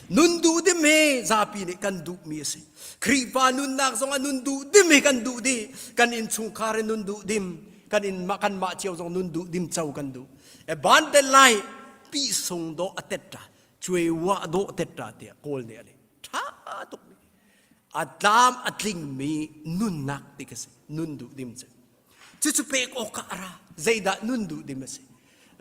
Speaker 11: Nun duh dim hi zapi nih kan duhmi a si. Khrihfa nunnak zong ah nun duh dim hi kan duh dih. Kan innchungkhar in nun duh dim, kan in kan mah cio zong nun duh dim co kan duh. E ban te lai pi sung do a tet ta, cuai wa do tet ta tiah kawl nih a leh. Tha tuk mi. A tlam a tlingmi nunnak ti ka si. Nun duh dim cu. Cucu pek awkah a ra. Zeidah nun duh dim a si?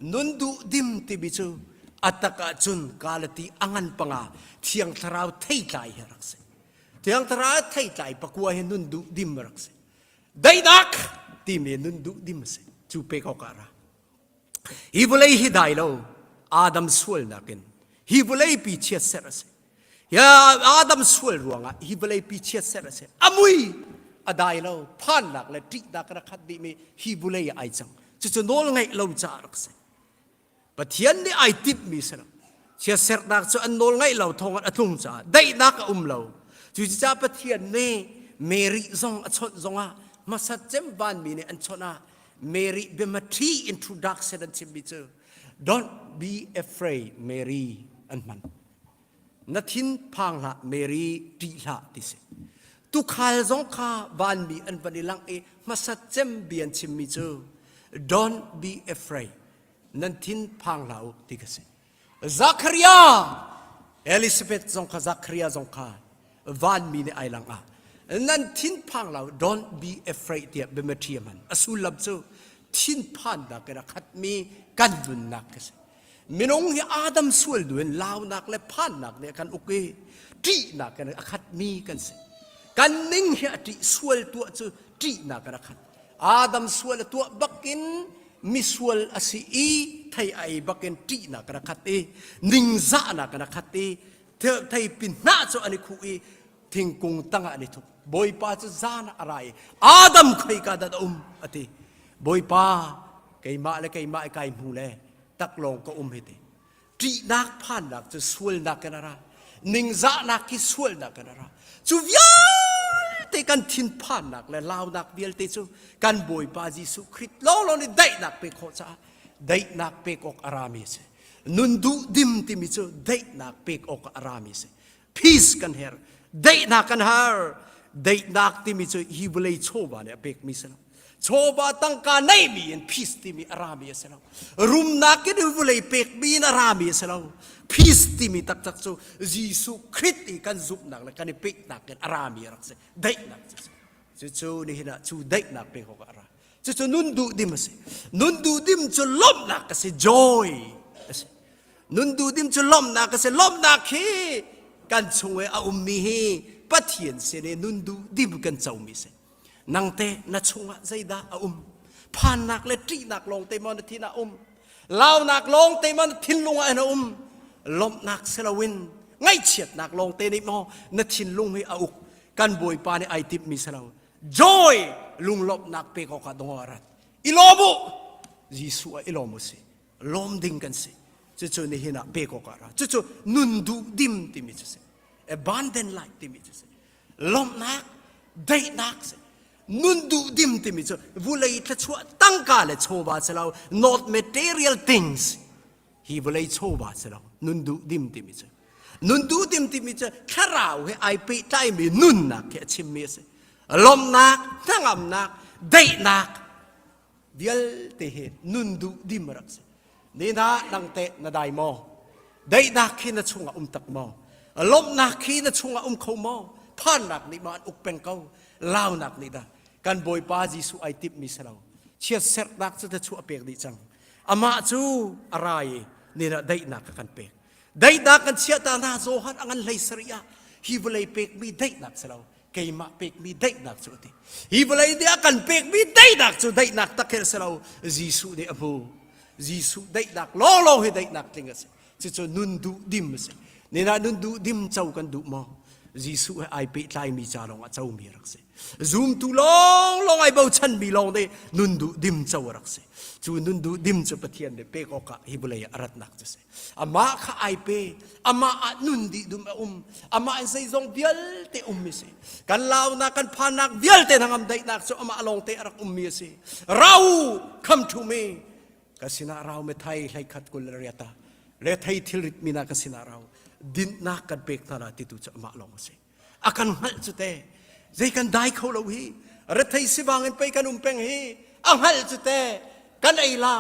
Speaker 11: Nun duh dim timi cu a tak ahcun Galati a ngan panga Thiang Thlarau theitlai hi a rak si. Thiang Thlarau theitlai pakua hi nun duh dim a rak si. Daihnak timi nun duh dim a si. Cu pek awkah a ra. Hi vawlei hi dai lo Adam sualnak in hi vawlei pi chiatserh a si. Adam sual ruangah hi vawlei pi chiatserh a si. A mui a dai lo phannak le ṭihnak rak khat dihmi hi vawlei ah ai cang. Cucu nawl ngaih lo caah rak si. Pathian nih ai timhmi si lo. Chiatserhnak cu an nawl ngaih lo thawngin a tlung caah daihnak a um lo. Cucaah Pathian nih Mary zong a chawnh zongah hmasat cem vanmi nih an chawnh ah Mary biamatri introduction an chimmi cu don't be afraid Mary an hman. Na thin phang hlah Mary ṭih hlah ti si. Tukhal zong kha vanmi an van i langh i hmasat cem bia an chimmi cu don't be afraid nan thin phang hlah u ti ka si. Zachariah Elizabeth zong kha Zachariah zong kha vanmi nih ai lang ah nan thin phang lo don't be afraid tiah biamatri a hman. A sullam cu thinphannak in a khatmi kan nunnak ka si. Minung hi Adam sual nu in launak le phannak nih a kan uk i ṭihnak in a khatmi kan si. Kan ning hi a ṭih sual tuah cu ṭihnak in a khat. Adam sual a tuah bakin misual a si i thei a ei bakin ṭihnak in a khat i ningzahnak in a khat i theipi hnah cu an i khuh i thingkung tangah an i thup. Bawipa cu zan ah a ra i Adam khoika dah na um a ti. Bawipa keimah le keimah i kai hmu le taklawng ka um hi ti ṭihnak phannak cu sualnak in a ra ningzahnak hi sualnak in a ra cu vialte kan thinphannak le launak vialte cu kan Bawipa Jesuh Khrih lawnglawng nih daihnak pek khawh caah daihnak pek awk a rami a si nun duh dim timi cu daihnak pek awk a rami a si peace kan herh daihnak kan har daihnak timi cu hi vawlei chawva nih a pekmi si lo chawva tangka neimi in peace timi a rami a si lo rumnak in vawlei pekmi in a rami a si lo peace timi taktak cu Jesuh Khrist i kan zumhnak le kan i peknak in a rami a rak si daihnak cu si cucu nihin ah cu daihnak pek awk ah a ra cucu nun duh dim a si nun duh dim cu lawmhnak a si joy a si Nun duhdim cu lawmhnak a si. Lawmhnak hi kan chung i a ummi hi Pathian sin i nun duhdim kan comi si. Nangte na chungah zeidah a um? Phannak le ṭihnak lawngte maw na thin ah um? Launak lawngte maw na thinlung ah na um? Lawmhnak si loin ngaihchiatnak lawngte nih maw na thinlung hi a uk? Kan Bawipa nih ai timhmi si lo. Joy lunglawmhnak pek awkah dong a rat. I lawm u! Jesuh ah i lawm u si. Lawm ding kan si. Cucu nihin ah pek awk ah ra. Cucu nun duh dim timi cu si. Abundant life timi cu si. Lawmhnak, daihnak si. Nun duh dim timi cu vulei thluachuah tangka le chawva si lo, not material things. Hi vawlei chawva si lo, nun duh dim timi cu. Nun duh dim timi cu thlarau he ai pehtlaimi nunnak he a chimmi a si. Lawmhnak, hnangamnak, daihnak, vialte hi nun duh dim a rak si ni hna nang teh na dai maw daihnak khi na chungah um tak maw lawmhnak khi na chungah um kho maw phannak nih maw an uk peng ko launak nih dah kan bawipa Jesuh ai timhmi si lo chiatserhnak cu thluachuah pek dih cang amah cu a ra i ni ah daihnak a kan pek daihnak kan chiah ta hna Johan a ngan hlei sarih ah hi vawlei pekmi daihnak si lo keimah pekmi daihnak cu a ti hi vawlei nih a kan pekmi daihnak cu daihnak tak hi a si lo Jesuh nih a hmu Jesuh daihnak lawnglawng hi daihnak tling a si cucu nun duh dim a si nina nun duh dim co kan duh maw Jesuh he ai pehtlaimi ca lawng ah comi a rak si zumtu lawnglawng ai bochanmi lawng nih nun duh dim co a rak si cu nun duh dim cu Pathian nih pek awkah hi vawlei ah a ratnak cu si amah kha ai pe amah ah nun dih dum a um amah in zeizong vialte ummi si kan launak kan phannak vialte hnangam daihnak cu amah lawngte a rak ummi a si rau kham ṭhumi ka sinah rau me thai hlei khat kul le riata le thei thilrit mi na ka sinah rau dinhnak kan pek hna la titu cu amah lawng a si a kan hngalh cu te zei kan dai kho lo hi rethei sivang in pei kan um peng hi a hngalh cu te kan ei la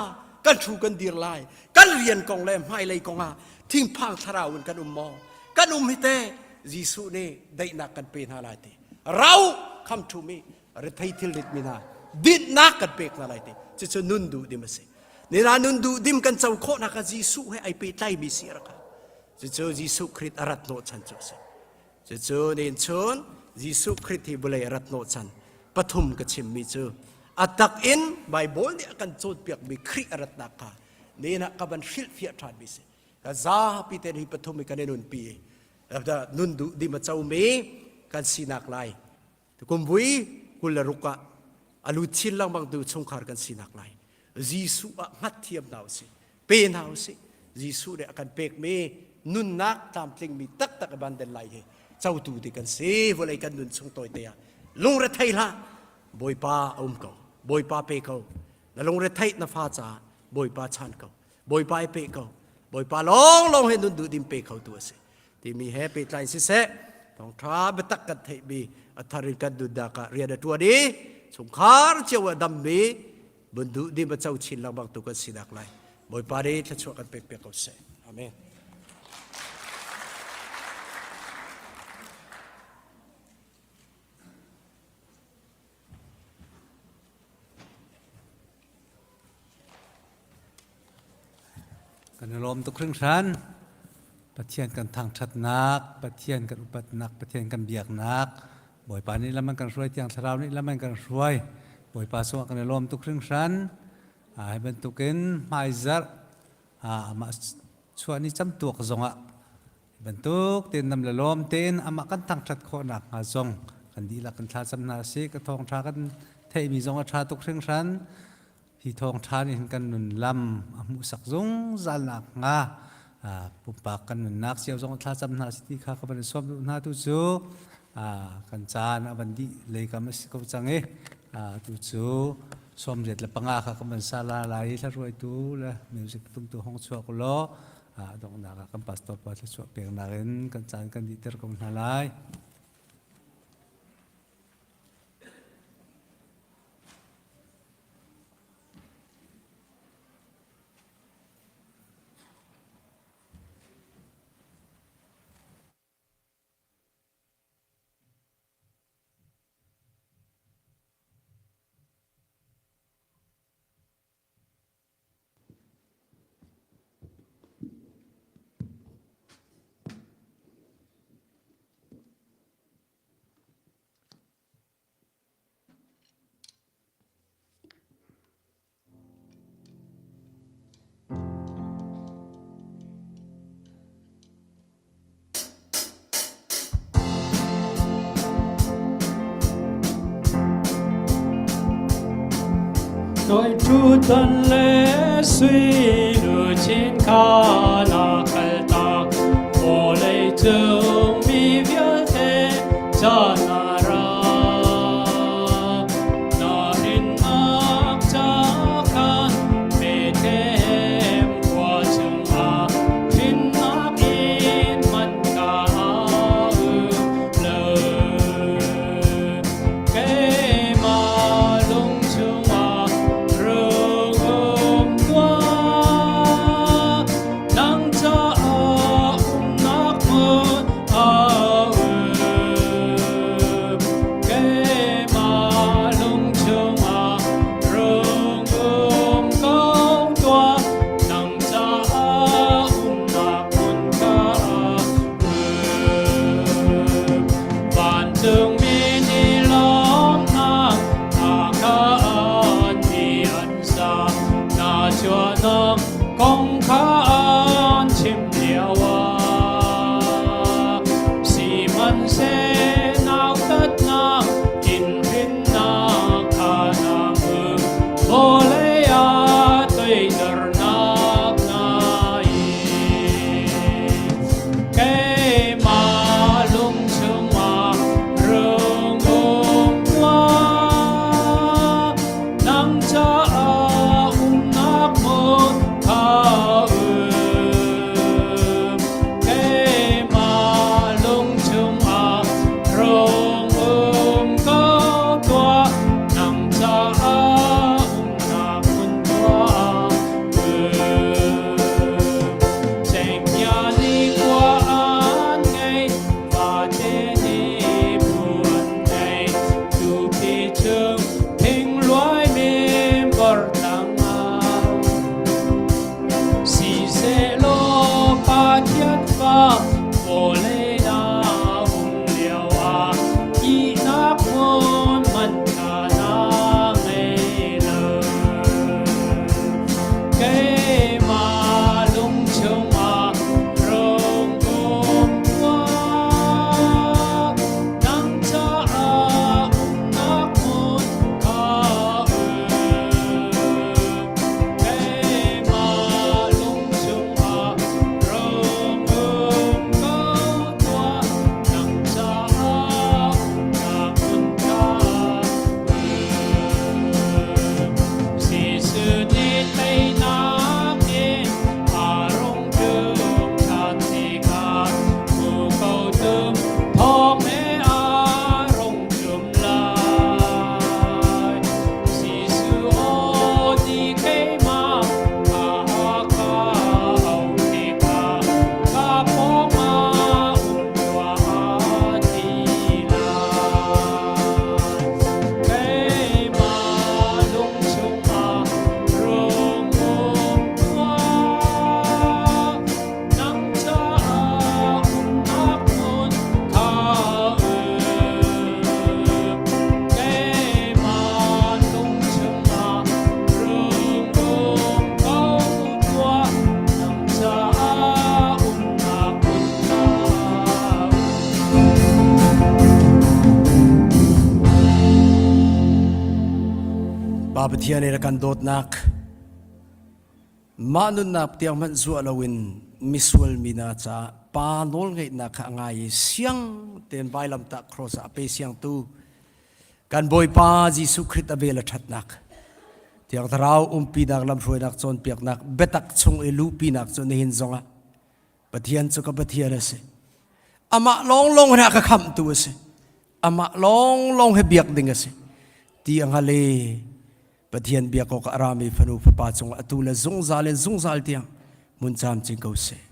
Speaker 11: kan thu kan dir lai kan rian kong le hmailei kong ah thingphang thlarau in kan um maw kan um hi te Jesuh nih daihnak kan pe hna lai ti rau kham thu mi rethei thil rit mi hna dinhnak kan pek hna lai ti cucu nun duh dim a si nina nun duh dim kan co khawhnak ah Jesuh he ai pehtlai mi si rak Cucu Jesuh Khrih a rat hnawhchan cu a si. Cucu nin chun Jesuh Khrih hi vawlei a rat hnawhchan pathum ka chimmi cu a tak in Baibal nih a kan cawnpiakmi Khrih a ratnak kha nihin ah ka van hrilhfiah ṭhanmi si. Ka zapi ten hi pathum hi kan i nunpi i nun duh dim a comi kan sinak lai Kum vui 26 ah a lu chin lengmang tu chungkhar kan sinak lai Jesuh ah hngat thiam hna usih. Pe hna usih. Jesuh nih a kan pekmi nunnak tlamtlingmi taktak i ban den lai hi cotu ti kan si. Vawlei kan nun chung tawite ah lungrethei hlah. Bawipa a um ko. Bawipa pe ko. Na lungretheih na fa caah Bawipa chan ko. Bawipa i pe ko. Bawipa lawnglawng he nun duhdim pe kho tu a si. Timi he pehtlai siseh, thawngṭha biatak kan theihmi a thar in kan nunnak ah rian a ṭuan i chungkhar cio ah dammi bunduh dim a co chin lengmang tu kan sinak lai. Bawipa nih thluachuah kan pek piak ko seh. Amen.
Speaker 3: Kan i lawm tuk hringhran. Pathian kan thangṭhatnak, Pathian kan upatnak, Pathian kan biaknak, Bawipa nih lam an kan hruai, Thiang Thlarau nih lam an kan hruai. Bawipa sungah kan i lawm tuk hringhran. Hi bantukin hmaizarh amah chuah ni camtuak zongah bantuk tein nam le lawm tein amah kan thangṭhat khawhnak hnga zong kan dihlak kan thlacam hna si ka thawngṭha kan theihmi zong a ṭha tuk hringhran hi thawngṭha nih hin kan nun lam a hmuhsak zungzal nak hnga pumpak kan nunnak cio zong thlacam hna si ti kha ka van sawm duh hna tu cu kan caan a van dih lei kam a si ko cang i tu cu 85 kha kan van sa la lai i hlaruaitu le music tumtu hong chuak law donghnak ah kan pastor pa thluachuah peknak in kan caan kan dihter ko hna lai.
Speaker 13: Toi ṭhutdan le sui luchin kha na kaltak vawlei cung mi vialte ca na ra na rinnak ca khan Bethlehem khua chungah hrinnak in man ka um lo. Keimah lung chungah rung um tuah, nang caah umnak hmun a um. Keimah lung chungah rung um ko tuah, nang caah umnak hmun ka um. Vancungmi nih lawmhnak a khaan mi an sa, na chuahnak kong kha an chim lioah. Sihmanhseh nautatnak in hrinnak kha na hmu, vawlei ah toidornak na in. Keimah lung chungah rung um tuah, nang caah umnak hmun kha um.
Speaker 11: Pa Pathian i kan dawtnak mah nunnak tiang hmanh zuah loin misual mi na caah pa nawl ngeihnak kha a ngai i siang tein vailamtah cross ah a pe siangtu kan Bawipa Jesuh Khrist a vel a ṭhatnak Thiang Thlarau umpinak lamhruainak cawnpiaknak biatak chung i luhpinak cu nihin zongah Pathian cu ka Pathian a si. Amah lawnglawng he a ka khamhtu a si. Amah lawnglawng he biak ding a si. Ti a hngal i Pathian biak awk a rami fanu fapa cungah atu le zungzal in zungzal tiang mun camcin ko seh.